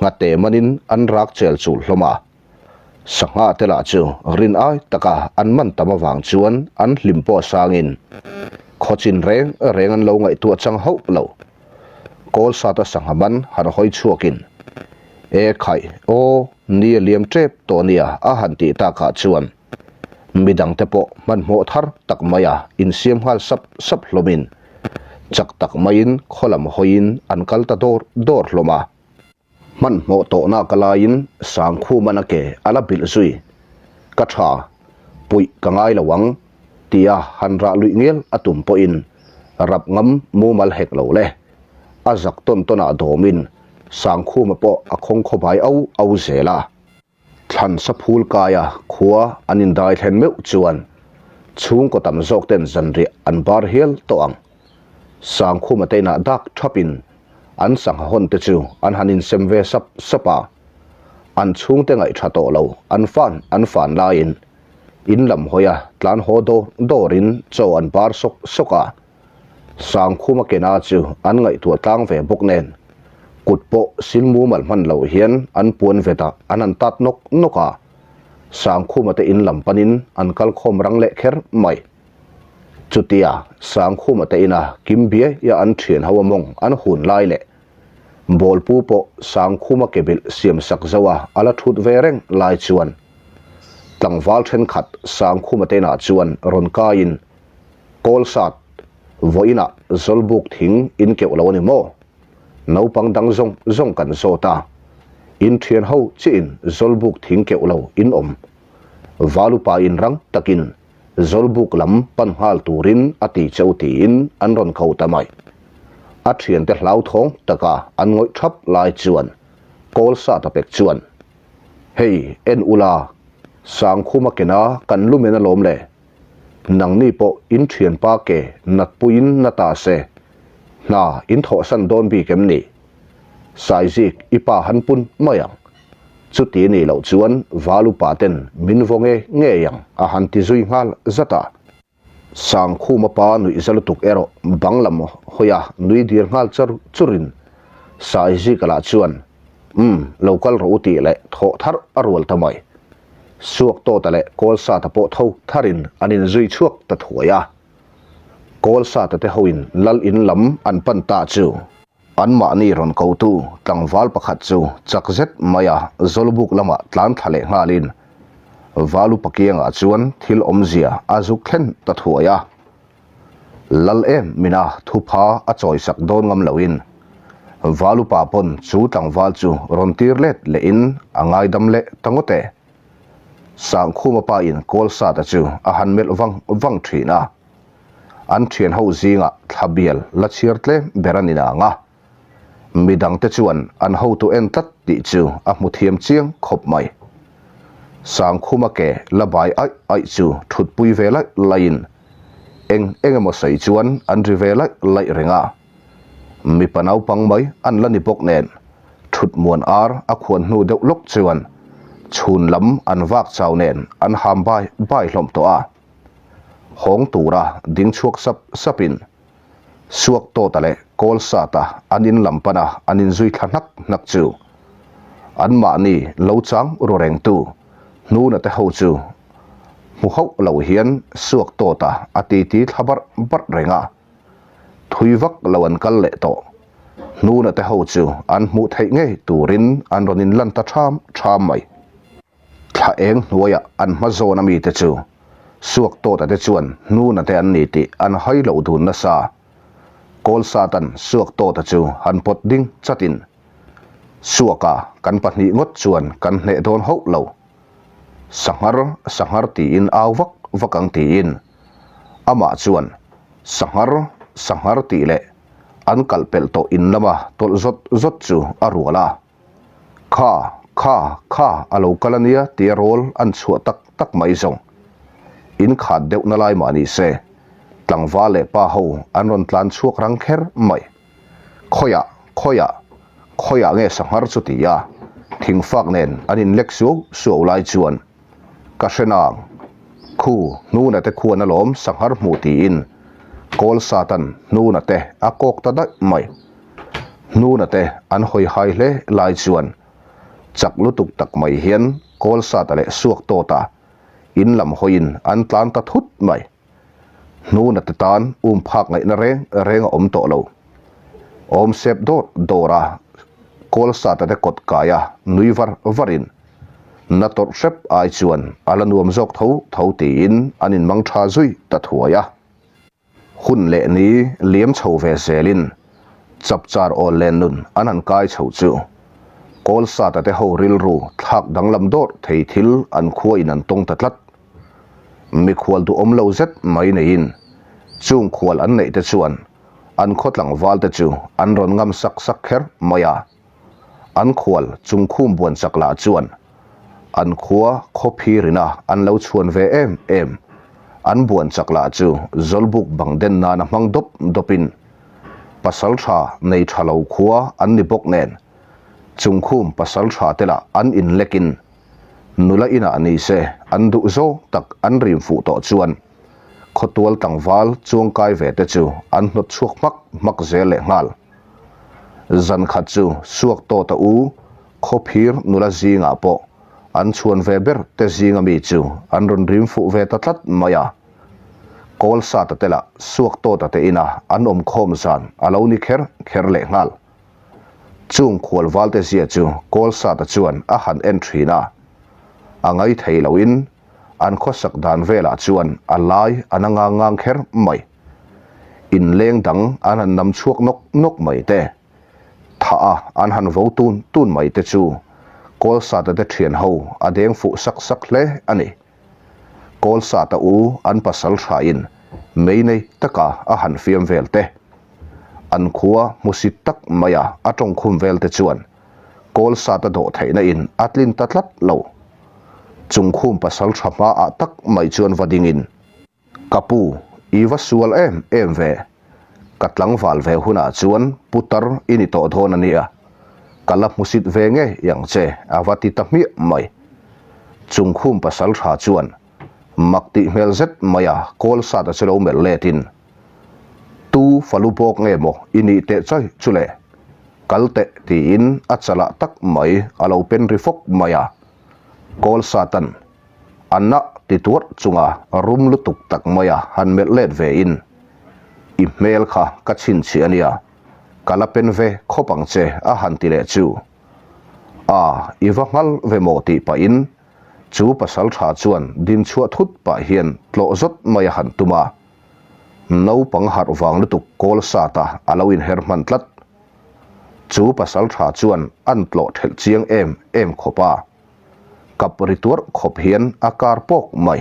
Speaker 1: nghate manin an rak chel chul hlawm a. Sangha te lah chu rin ai taka an man tam avang chuan an hlim pawh sangin khawchin reng reng an lo ngaihtuah chang hauh lo. Kawlsata sangha man han hawi chhuakin, E khaih, aw, ni a liam tep tawh nia a han tih takah chuan midangte pawh hmanhmawh thar tak maia insiam nghal sap sap hlawmin Chak tak maiin khaw lam hawiin an kal ta dawr dawr hlawm a. Hmanhmawh tawhna ka laiin Sangkhuman a ke a la bilh zui. Ka tha, puih ka ngai lo ang, tia han rah luih ngial a tum pawhin rap ngam mumal hek lo le. A zak tawn tawnah dawmin Sangkhuma pawh a khawng khawbai au au zel a. Thlan saphul kaia khua an indai thlen meuh chuan chhungkaw tam zawk ten zanriah an bar hial tawh ang. Sangkhuma te inah dak thapin an sangha hawn te chu an han insem ve sap sap a. An chhungte ngaih tha tawh lo an fan an fan laiin in lam hawia tlan haw dawr dawrin chaw an bar sawk sawk a. Sangkhuma kena chu an ngaihtuah tlang ve bawk nen, kut pawh sil mumal hman loh hian an puan vetah an han tat nawk nawk a, Sangkhuma te in lam panin an kal khawm rang leh kher mai. Chutia Sangkhuma te ina kim biaia an thian ho a mawng an hun lai leh Bawlpu pawh Sangkhuma ke bilh siam sak zo a a la thut ve reng lai chuan tlangval thenkhat Sangkhuma te inah chuan rawn kaiin Kawlsat, vawiinah Zawlbuk thing in keuh lo a ni maw? Naupang dang zawng zawng kan zawt a, in thian ho chiin Zawlbuk thing keuh lo in awm. Valupa in rang takin Zawlbuk lam pan nghal turin a ti cheu tiin an rawn ko ta mai. A thiante hlauthawng taka an ngawih thap lai chuan Kawlsat a pek chuan, Hei, en ula, Sangkhuma kena kan lumen alawm le. Nangni pawh in thianpa ke natpuiin na ta se, hna in thawhsan dawn bik em ni? Saizik i pa han pun mai ang. Chuti nih loh chuan val upa ten min vaw nge ngei ang a han ti zui nghal zat a. Sangkhuma pa nuih za lutuk erawh bang lam hawi a nui dir nghal char churin Saizika lah chuan Umm, lo kal rawh u tih leh thawh tharh a rual ta mai. Suaktawta leh Kawlsata pawh tho tharin an inzui chhuak ta thuai a. Kawlsata te hoin lal in lam an pan ta chu anmahni rawn kotu tlangval pakhat chu chak zet maia Zawlbuk lamah tlan thla leh nghalin Valupa kiangah chuan thil awmzia a zuk thlen ta thuai a. Lal em mina thupha a chawisak dawn ngam loin Valupa pawn chu tlangval chu rawn tir let lehin a ngaidam leh ta ngawt e. Sangkhuma pa in Kawlsata chu a han melh vang vang thin a. An thian ho zingah thla bial la chhiar tlem ber a ni nang a. Midangte chuan an hotu en tlat tih chu a hmu thiam chiang khawp mai. Sangkhuma ke la bai aih aih chu thutpui ve laih laihin eng eng emaw sawi chuan an ri ve laih laih reng a. Mipa naupang mai an la ni bawk nen thut muan ar a khuan hnu deuh lawk chuan chhun lam an vak chau nen an ham bai bai hlawm tawh a. Hawng tura ding chhuak sap sapin Suaktawta leh Kawlsata an in lam pana an inzui thla hnak hnak chu anmahni lo chang ru rengtu Hnuna te ho chu hmu hauh lo hian Suaktawta a titi thla barh barh reng a, thui vak lo an kal leh tawh. Hnuna te ho chu an hmuh theih ngei turin an rawn inlan ta ṭham ṭham mai. Thla eng hnuaiah an hma zawn a mite chu Suaktawta te chuan hnuna te an ni tih an hai loh dun nasa. Kawlsatan Suaktawta chu han pawt ding chatin, Suaka kan pahnih ngawt chuan kan hneh dawn hauh lo. Sanghar, sanghar tiin au vak vak ang tiin amah chuan Sanghar, sanghar tih leh an kalh pelh tawh in lama tawlh zawt zawt chu a rual a. Kha, kha, kha a lo kal a nia tia rawl an chhuah tak tak mai zawng. In khat deuh na lai mah ni se, tlangval leh pa ho an rawn tlan chhuak rang kher mai. Khawiah, khawiah, khawiah nge sanghar chu ti a, thingfak nen an inlek suau suau lai chuan Ka hre nang. Khu, hnuna te khuan alawm sanghar hmuh tiin Kawl Satan hnuna te a kawk ta daih mai. Hnuna te an hawi hai hle lai chuan chak lutuk tak mai hian Kawl Sata leh Suak Tawta in lam hawiin an tlan ta thut mai. Hnuna te tan um phak ngaihna reng reng a awm tawh lo. Awm sep dawr dawr a, Kawl Sata te kawt kai a nui var varin na tawrh hrep ai chuan a la nuam zawk tho tho tiin an inmang tha zui ta thuai a. Hun leh ni liam chho ve zelin chapchar awl len nun an han kai chho chu. Kawlsata te ho rilru thlak danglam dawrh thei thil an khua in an tawng ta tlat. Mikhual duhawm lo zet mai neiin chung khual an neih te chuan an khaw tlangval te chu an rawn ngam sak sak kher mai a. An khual chung khum buan chak lah chuan an khua khawphi rina an lo chhuan ve em em. An buan chak lah chu zawlbuk bang den nana hmang dawp dawpin pasal tha nei tha lo khua an ni bawk nen chung khum pasal tha te lah an inlekin nula inah ni se an duh zawng tak an rim fuh tawh chuan khawtual tlangval chuangkai ve te chu an hnawt chhuak hmak hmak zel leh nghal. Zan khat chu suak tawt a u khawphir nula zingah pawh an chhuan ve ber te zinga mi chu an rawn rim fuh ve ta tlat mai a. Kawlsata te lah suak tawta te ina an awm khawm zan a lo ni kher kher leh nghal. Chung khualvalte zia chu Kawlsata chuan a han en thin a, a ngaithei loin an khawsak dan velah chuan a lai a na ngang ngang kher mai. Inleng dang an han nam chhuak nawk nawk mai te, thah a an han vo tun tun mai te chu Kawlsata te thian ho a deng fuh sak sak hle a ni. Kawlsata u an pasal thain mei nei taka a han fiam vel te, an khua hmusit tak maia a tawngkhum vel te chuan Kawlsata dawh theihna in a tlin ta tlat lo. Chungkhum pasal tha hmaah tak mai chuan va dingin, Ka pu, i va sual em em ve. Ka tlangval ve hunah chuan putar i ni tawh dawn a nia. Ka la hmusit ve ngei ang che a va ti ta hmiah mai. Chungkhum pasal tha chuan mak tih hmel zet maia kawl sat a chu lo melh letin, Tu falu bawk nge maw i nih teh chai chu le? Kal teh tiin a chalah tak mai a lo pen ri fawk mai a. Kawl satan A na ti tuarh chunga rum lutuk tak maia han melh let ve in, I hmel kha ka chhinchhiah a nia, ka la pen ve khawp ang che a han ti leh chu. A, i va nghal ve maw tih pahin chu pasal tha chuan din chhuah thut pah hian tlawh zawt mai a han tum a. Naupang harh vang lutuk kawl sat a a lo inher hman tlat. Chu pasal tha chuan an tlawh thelh chiang em em khawp a. Kap ri tuarh khawp hian a kar pawk mai.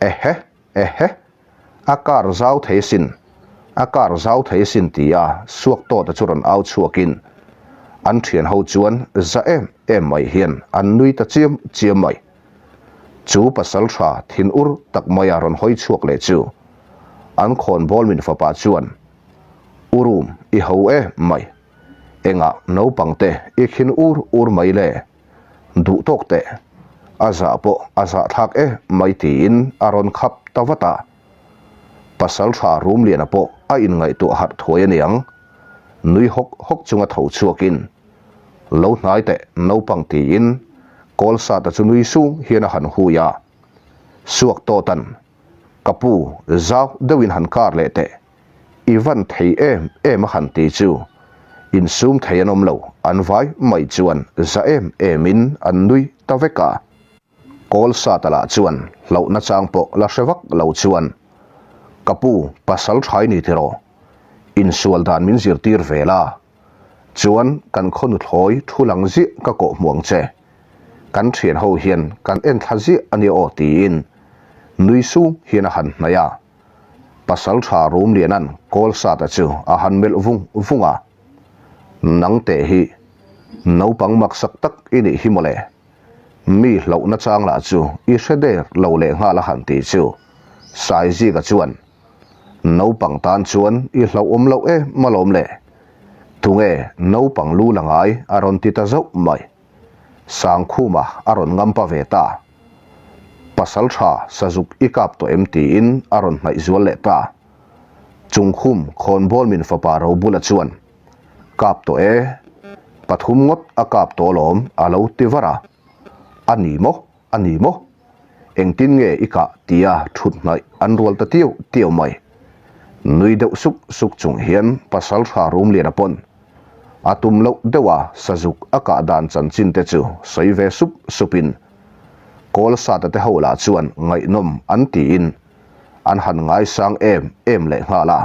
Speaker 1: Ehe! Ehe! A kar zau thei sin! A kar zau thei sin tia suak tawta chu rawn au chhuakin an thian ho chuan za em em mai hian an nui ta chiam chiam mai. Chu pasal tha thin ur tak maia rawn hawi chhuak leh chu an khawnbawl min fapa chuan, U Rum, i ho em mai. Engah naupang te i khin ur ur mai le? Duh tawk teh. A zah pawh a zah thlak e mai tiin a rawn khap ta vat a. Pasaltha Rumliana pawh a inngaihtuah harh thuai aniang. Nui hawk hawk chunga tho chhuakin, Lo hnai teh naupang tiin Kawlsata chu nui sung hian a han hui a. Suak tawtan, Ka pu, zau deuhin han kar leh teh. I van thei em em a han ti chu insum thei an awm lo, an vai mai chuan za em em in an nui ta vek a. Kawl sata lah chuan hlauhna chang pawh la hre vak lo chuan, Ka pu, pasal thai ni tiraw? Insual dan min zirtir ve la, chuan kan khaw nuthlawi thu lang ziah ka kawh hmu ang che. Kan thian ho hian kan enthla ziah a nia aw tiin nui sung hian a han hnaih a. Pasalṭha Rumliana'n Kawlsata chu a han melh vung vung a, Nang teh hi naupang maksak tak i nih hi mawle. Mi hlauhna chang lah chu i hre der lo leh nghal a han ti chu Saizika chuan, Naupang tan chuan i hlauhawm loh em alawm le. Tunge naupang lu la ngai a rawn ti ta zauh mai. Sangkhuma a rawn ngampa ve ta. Pasal tha sazuk i kap tawh em tiin a rawn hnaih zual leh ta. Chungkhum khawnbawl min fapa Robula chuan, Kap tawh e, pathum ngawt a kap tawh alawm a lo ti var a. A ni maw? A ni maw? Engtin nge i kah tia thut hnaih an rual ta tiu tiu mai. Nui deuh suk suk chung hian Pasaltha Rumliana pawn a tum loh deuh a sazuk a kah dan chanchin te chu sawi ve sup supin Kawlsata te ho lah chuan ngaihnawm an tiin an han ngaisang em em leh nghal a.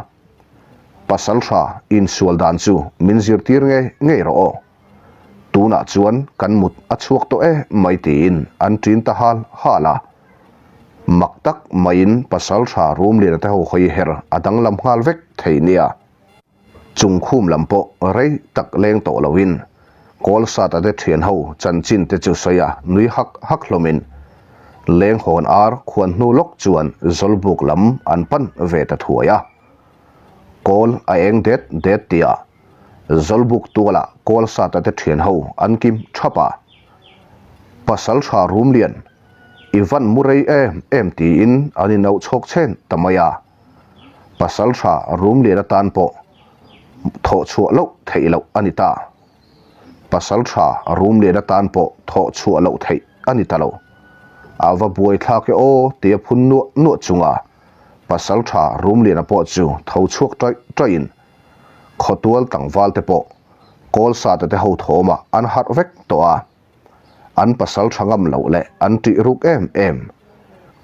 Speaker 1: Pasaltha insual dan chu min zirtir ngei ngei rawh aw. Tunah chuan kan mut a chhuak tawh e mai tiin an ṭin ta hal hal a. Mak tak maiin pasalṭha Rumliana te ho hawi her a danglam nghal vek thei nia. Chung khum lam pawh rei tak leng tawh loin Kawlsata te ṭhian ho chanchin te chu sawi a nui hak hak hlawmin leng hawn ar khuan hnu lawk chuan Zawlbuk lam an pan ve ta thuai a. Kawl a eng det det tia Zawlbuk tualah Kawlsata te ṭhian ho an kim ṭhap a. Pasalṭha Rumlian, i van mu rei em em tiin an inauh chhawk chhen ta mai a. Pasalṭha Rumlian atan pawh thawh chhuah loh theih loh a ni ta. Pasalṭha Rumlian atan pawh thawh chhuah loh theih a ni ta lo. A va buai thlak e aw tia phun nuah nuah chunga Pasalṭha Rumliana pawh chu tho chhuak ṭaih ṭaihin khawtual tlangval te pawh Kawlsata te ho thawmah an harh vek tawh a. An pasal tha ngam loh leh an ṭih ruk em em.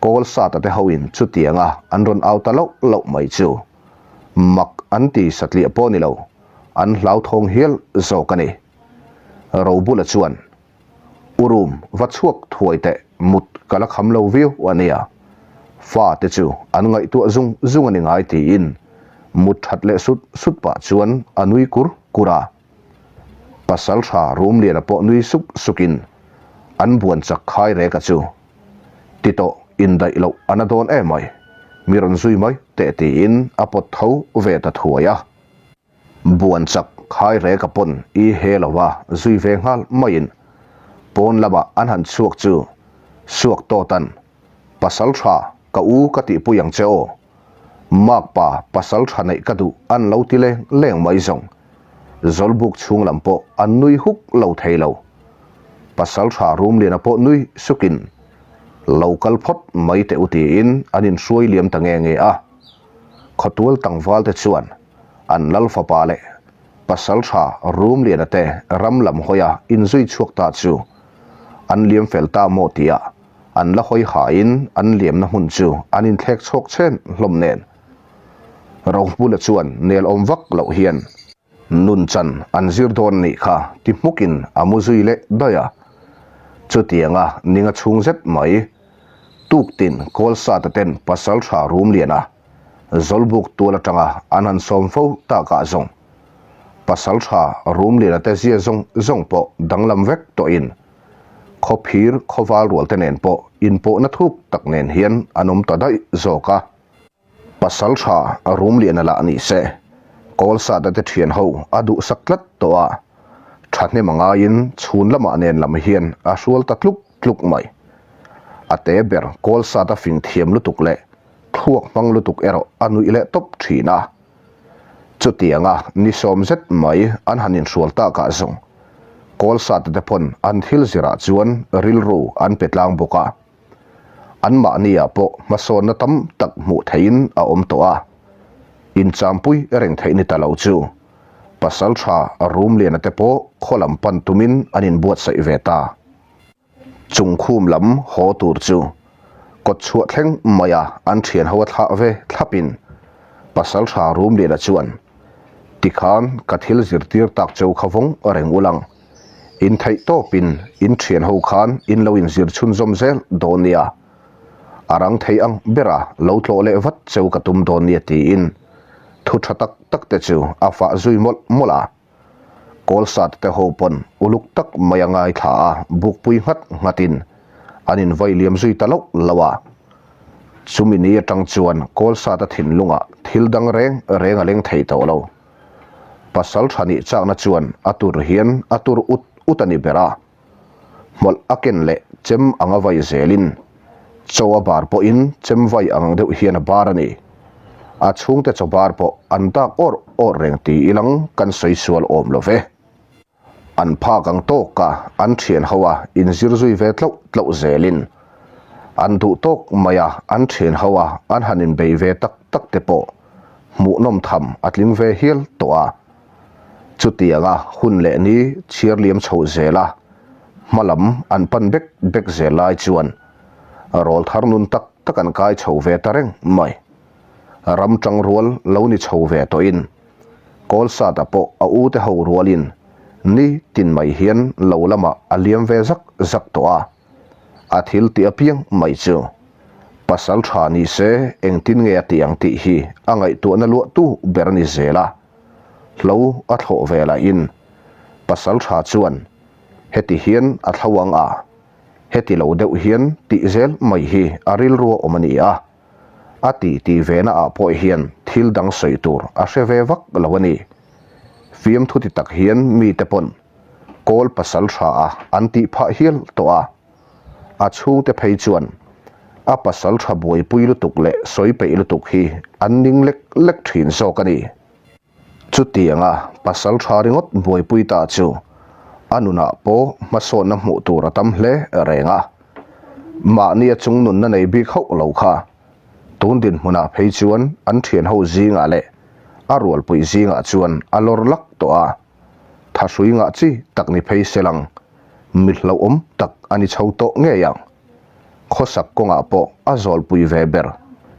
Speaker 1: Kawlsata te hoin chutianga an rawn au ta loh loh mai chu mak an ti satliah pawh ni lo, an hlauthawng hial zawk a ni. Robula chuan, U room va chhuak thuai teh mut ka la kham lo viau a nia. Fa te chu an ngaihtuah zung zung a ni ngai tiin mut that leh sut sut pah chuan a nui kur kur a. Pasal tha Rumliana pawh nui suk sukin an buan chak khai rek a chu. Ti tawh indaih loh a na dawn emai, mi rawn zui mai teh tiin a pawt tho ve ta thuai a. Buan chak khai rek a pawn i he lo va zui ve nghal maiin pawn lamah an han chhuak chu suak tawtan pasal tha ka u ka tihpui ang che aw. Makpa pasal tha neih ka duh an lo ti leng leng mai zawng. Zawlbuk chhung lam pawh an nui huk lo thei lo. Pasal tha Rumliana pawh nui sukin lo kal phawt mai teh u tiin an inhruai liam ta nge nge a. Khawtual tlangval te chuan an lal fapa leh pasaltha Rumliana te ram lam hawia inzui chhuak ta chu an liam fel ta maw tia an la hawi hain an liamna hmun chu an inthlek chhawk chhen hlawm nen Rohbula chuan nel awm vak loh hian nun chan an zir dawn nih kha ti hmukin a mu zui leh daih a. Chutianga ninga chhung zet mai tuktin Kawlsata ten pasaltha Rumliana Zawlbuk tual atanga an han sawm fo takah zawng pasaltha Rumliana te zia zawng zawng pawh danglam vek tawhin khawphir khawval rual te nen pawh inpawhna thuk tak nen hian an awm ta daih zawk a. Pasaltha Rumliana lah ni se Kawlsata te thian ho a duhsak tlat tawh a, thahnem a ngaiin chhun lamah nen lam hian a hrual ta tluk tluk mai. A te ber Kawlsata fing thiam lutuk leh thluak hmang lutuk erawh a nuih leh tawp thin a. Chutianga ni sawm zet mai an han inhrual takah zawng Kawlsata te pawn an thil zirah chuan rilru an pe tlang bawk a. Anmahniah pawh hmasawnna tam tak hmuh theihin a awm tawh a. Inchampui reng theih ni ta lo chu Pasaltha Rumliana te pawh khaw lam pan tumin an inbuatsaih ve ta. Chung khum lam haw tur chu kawt chhuah thleng maia an thian ho a thlah ve thlapin Pasaltha Rumliana chuan, Tikhan ka thil zirtir tak cheu kha vawng reng ulang. In theih tawpin in thian ho khan in lo inzir chhunzawm zel dawn nia. A rang thei ang bera lo tlawh leh vat cheu ka tum dawn nia tiin thu tha tak tak te chu a fah zui mawlh mawlh a. Kawlsat te ho pawn uluk tak mai a ngaithla a, bukpui nghat nghatin an invai liam zui ta loh loh a. Chumi ni atang chuan Kawlsata thinlungah thil dang reng reng a leng thei tawh lo. Pasal tha nih chakna chuan a tur hian a tur ut ut a ni ber a. Hmawlh a ken leh chem anga vai zelin chaw a bar pawhin chem vai ang deuh hian a bar a ni. A chhungte chaw bar pawh an dak awrh awrh reng ti ilang kan sawi sual awm lo ve. An phak ang tawka an thian ho a inzir zui ve tloh tloh zelin an duh tawk mai a an thian ho a an han inbei ve tak tak te pawh hmuhnawm tham a tling ve hial tawh a. Chutianga hun leh ni chhiar liam chhoh zela hma lam an pan bek bek zel lai chuan rawl thar nun tak tak an kai chho ve ta reng mai. Ram tang rual lo ni chho ve tawhin Kawlsata pawh a ute ho rualin Ni tin mai hian lo lamah a liam ve zak zak tawh a, a thil tih apiang mai chu pasal tha ni se engtin nge a tih ang tih hi a ngaihtuahna luahtu ber a ni zel a, hlo a thlawh ve lahin pasal tha chuan heti hian a thlo ang a, heti lo deuh hian tih zel mai hi a rilru a awm a ni a, a tih tih ve na ah pawh hian thil dang sawi tur a hre ve vak lo a ni. Fiamthu ti tak hian mite pawn kawl pasal tha a an tih phah hial tawh a, a chhungte phei chuan a pasal tha buaipui lutuk leh sawi peih lutuk hi an ning lek lek thin zawk a ni. Chutianga pasal tha ringawt buaipui ta chu a nunah pawh hmasawnna hmuh tur a tam hle reng a, mahnia chungnunna nei bik hauh lo kha tun dinhmunah phei chuan an thianho zingah leh a rualpui zingah chuan a lawr lak tawh a, thahrui ngah chi tak ni phei se lang mi hlauhawm tak a ni chho tawh ngei ang. Khawsak kawngah pawh a zawlpui ve ber.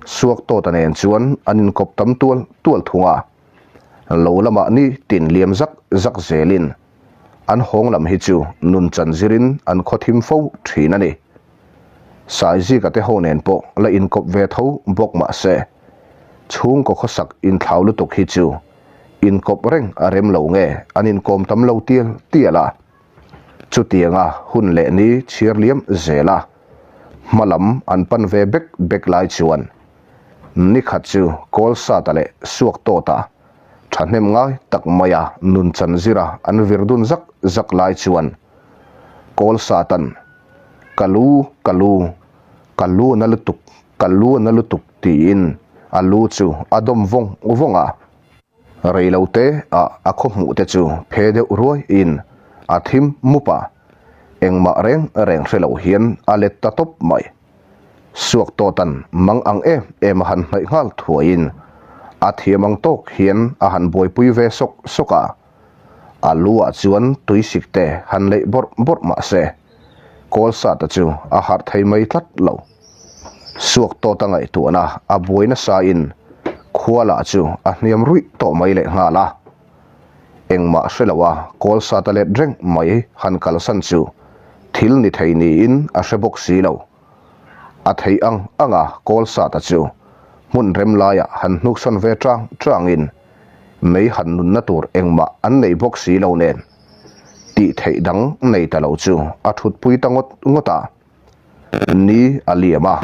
Speaker 1: Suaktawta nen chuan an inkawp tam tual tual thung a, lo lamah ni tin liam zak zak zelin an hawng lam hi chu nun chan zirin an khaw thim fo thin a ni. Saizika te ho nen pawh la inkawp ve tho bawk mah se, chhungkaw khawsak inthlau lutuk hi chu inkawp reng a rem lo nge an inkawm tam lo tial tial a. Chutianga hun leh ni chhiar liam zela hma lam an pan ve bek bek lai chuan nikhat chu Kawlsata leh Suaktawta thahnem ngai tak maia nun chan zira an vir dun zak zak lai chuan Kawlsatan Ka lu, ka lu, ka lu a na lutuk, ka lu a na lutuk tiin a lu chu a dawm vawng vawng a. Reilote ah a khaw hmuh te chu phe deuh ruai in a thim mup a, engmah reng reng hre lo hian a let ta tawp mai. Suaktawtan mang ang em em a han hnaih nghal thuai in a thiam ang tawk hian a han buaipui ve sawk sawk a, a lu ah chuan tuisik te han leih bawrh bawrh mah se Kawlsata chu a harh thei mai tlat lo. Suak tawta ngaihtuahna a buai nasa in khua lah chu a hniam ruih tawh mai leh nghal a. Engmah hre lo a Kawlsata let reng mai han kalsan chu thil ni thei niin a hre bawk si lo. A theih ang ang a Kawlsata chu hmun rem laiah han hnuksawn ve chang changin mei han nunna tur engmah an nei bawk si lo nen tih theih dang nei ta lo chu a thutpui ta ngawt ngawt a. Ni a liam a,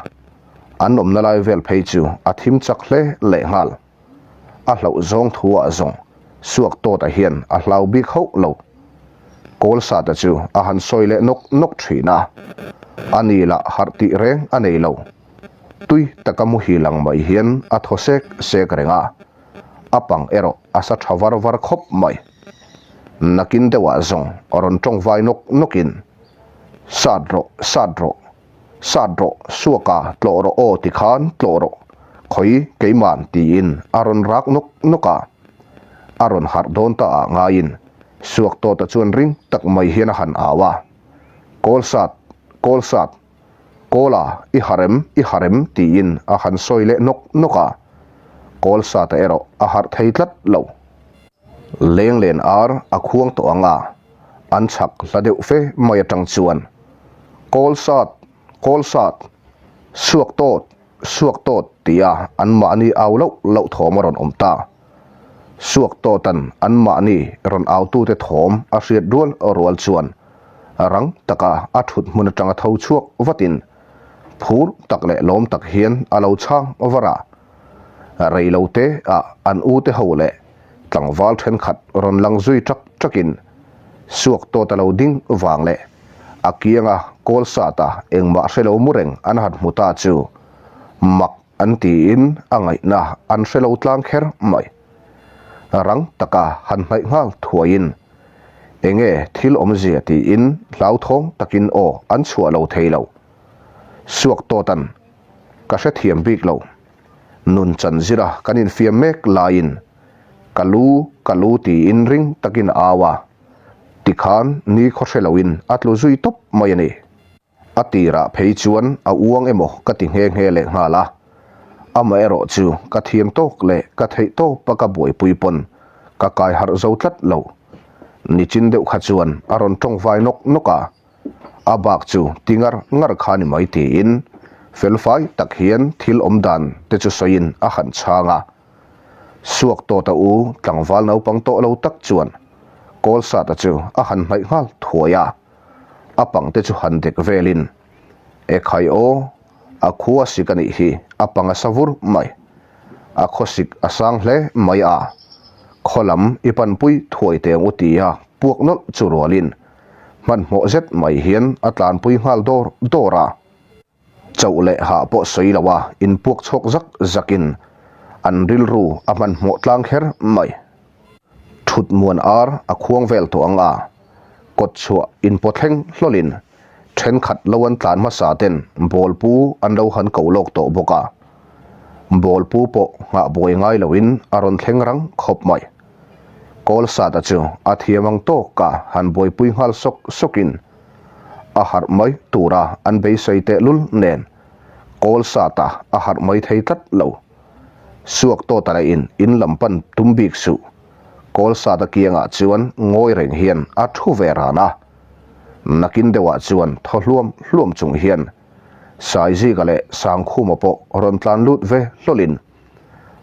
Speaker 1: an awmna lai vel phei chu a thim chak hle leh nghal. A hlauh zawng thu ah zawng suak tawta hian a hlau bik hauh lo. Kawlsata chu a han sawi leh nawk nawk thin a, a ni lah harh tih reng a nei lo. Tui taka muhil ang mai hian a thaw sek sek reng a, a pang erawh a sa tha var var khawp mai. Nakin deuhah zawng rawn tawngvai nawk nawkin Sat rawh, sat rawh, sat rawh, suaka tlawh rawh aw ti khan tlawh rawh, khawi keiman tiin a rawn rak nawk nawk a. A rawn harh dawn ta ah ngaiin suak tawta chuan ring tak mai hian a han au a, Kawl sat, kawl sat, kawla i harh em, i harh em tiin a han sawi leh nawk nawk a. Kawl sata erawh a harh thei tlat lo. Lenglen ar a khuang tawh ang a. An chhak hla deuh fe mai atang chuan Kawl sat, kawl sat, suak tawt, suak tawt tia anmahni au loh loh thawm a rawn awm ta. Suak tawtan anmahni rawn autute thawm a hriat rual rual chuan rang taka a thut hmun atanga tho chhuak vatin phur tak leh lawm tak hian a lo chhang var a. Reilote ah an ute ho leh Tlangval thenkhat rawn lang zui ṭak ṭakin suak tawt a lo ding vang leh a kianga kawl sata engmah hre lo mu reng an han hmu ta chu mak an tiin a ngaihna an hre lo tlang kher mai. Rang taka han hnaih nghal thuaiin enge thil awmzia tiin hlauthawng takin aw an chhuah lo thei lo. Suak tawtan ka hrethiam bik lo. Nun chan zira kan infiam mek laiin ka lu ka lu tiin ring takin a au a, tikhan ni khaw hre loin a tlu zui tawp mai a ni. A tirah phei chuan a uang emaw ka ti nghe nghe leh nghal a, amaherawh chu ka thiam tawk leh ka theih tawpa ka buaipui pawn ka kai harh zo tlat lo. Nichin deuh kha chuan a rawn tawng vai nawk nawk a, a bak chu ti ngar ngar kha ni mai tiin felfai tak hian thil awm dan te chu sawiin a han chhang a. Suak tawta u tlangval naupang tawh lo tak chuan Kawlsata chu a han hnaih nghal thuai a, a pang te chu han dek velin, Ekhai aw, a khua sik a nih hi, a pang a sa vur mai. A khawsik a sang hle mai a, khaw lam i panpui thuai teng u tia puak nawlh chu rualin hmanhmawh zet mai hian a tlanpui nghal dawr dawr a. Chauh leh hah pawh sawi lo a inpuak chhuak zak zakin an rilru a hmanhmawh tlang kher mai. Thut muan ar a khuang vel tawh ang a, kawt chhuah inpaw thleng hlawlin thenkhat lo an tlan hmasa ten bawlpu an lo han ko lawk tawh bawk a. Bawlpu pawh nghah buai ngai loin a rawn thleng rang khawp mai. Kawlsata chu a thiam ang tawka han buaipui nghal sawk sawkin a harh mai tura an beisei tehlul nen Kawlsata a harh mai thei tlat lo. Suak tawta leh in in lam pan tum bik suh. Kawlsata kiangah chuan ngawi reng hian a thu ve ran a. Nakin deuhah chuan thaw hluam hluam chung hian Saizika leh Sangkhuma pawh rawn tlan lut ve hlawlin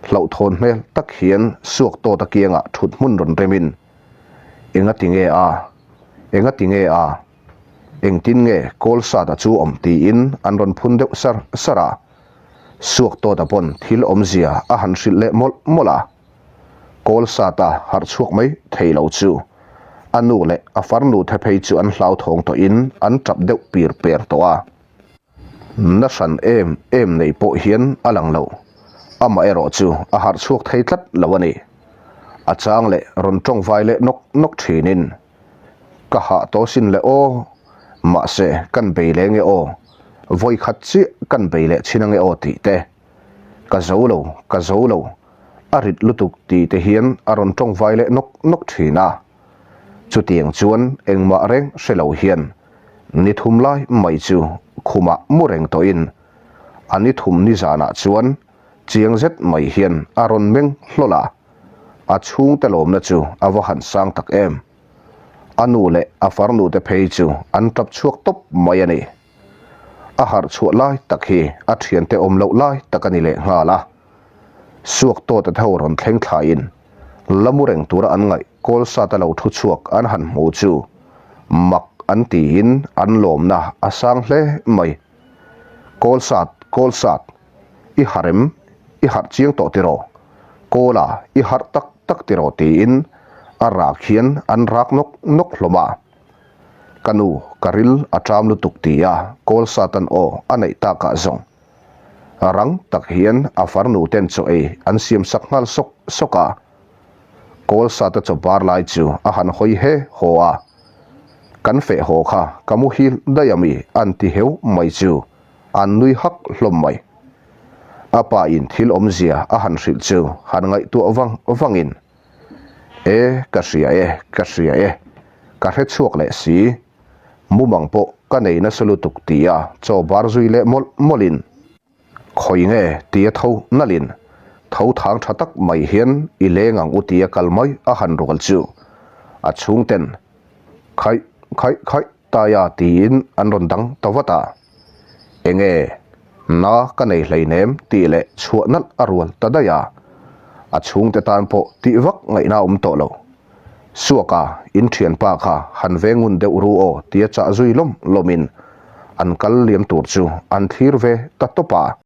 Speaker 1: hlauhthawn hmel tak hian Suak tawta kiangah thut hmun rawn remin, Enga ti nge a? Enga ti nge a? Engtin nge Kawlsata chu awm tiin an rawn phun deuh sar sar a. Suak tawta pawn thil awmzia a han hrilh leh mawlh mawlh a. Kawl sata harh chhuak mai thei lo chu a nu leh a farnu the phei chu an hlauthawng tawhin an tap deuh pir per tawh a. Na hran em em nei pawh hian a lang lo. Amaherawh chu a harh chhuak thei tlat lo a ni. A chang leh rawn tawngvai leh nawk nawk thinin Ka hah tawh sin le aw, mahse kan bei leh nge aw, vawi khat chiah kan bei leh chhin ange aw tih te. Ka zo lo, ka zo lo, a rit lutuk tih te hian a rawn tawng vai leh nawk nawk thin a. Chutiang chuan engmah reng hre lo hian ni thum lai mai chu khumah mu reng tawhin a ni thum nizanah chuan chiang zet mai hian a rawn meng hlawl a. A chhungte lawmna chu a va han sang tak em. A nu leh a farnu te phei chu an tap chhuak tawp mai a ni. A harh chhuah lai tak hi a thiante awm loh lai tak a ni leh nghal a. Suak tawta te ho rawn thleng thlaiin la mu reng tura an ngaih Kawlsata lo thu chhuak an han hmu chu mak an tiin an lawmna a sang hle mai. Kawlsat, Kawlsat! I harh em? I harh chiang tawh tiraw? Kawla, i harh tak tak tiraw? tiin a rak hian an rak nawk nawk hlawm a. Ka nu, ka ril a ṭam lutuk tia kawl satan aw a neih takah zawng rang tak hian a farnu ten chaw ei an siam sak nghal sawk sawk a. Kawl sata chaw bar lai chu a han hawi he haw a. Kan feh haw kha ka muhil daih ami an ti heu mai chu. An nui hak hlawm mai. A pa in thil awmzia a han hrilh chu han ngaihtuah vang vangin, E, ka hria e, ka hria e, ka hre chhuak leh si, mumang pawh ka nei nasa lutuk tia chaw bar zui leh mawlh mawlhin, Khawi nge tia tho nalhin, tho thang tha tak mai hian i leng ang u tia kal mai a han rual chu a chhungten Khaih, khaih, khaih Taia tiin an rawn dang ta vat a. Enge? Na ka nei hleinem tih leh chhuah nalh a rual ta daih a. A chhungte tan pawh tih vak ngaihna a awm tawh lo. Suaka, in thianpa kha han ve ngun deuh ru aw tia chah zui lawm lawmin an kal liam tur chu an thlir ve ta tawp a.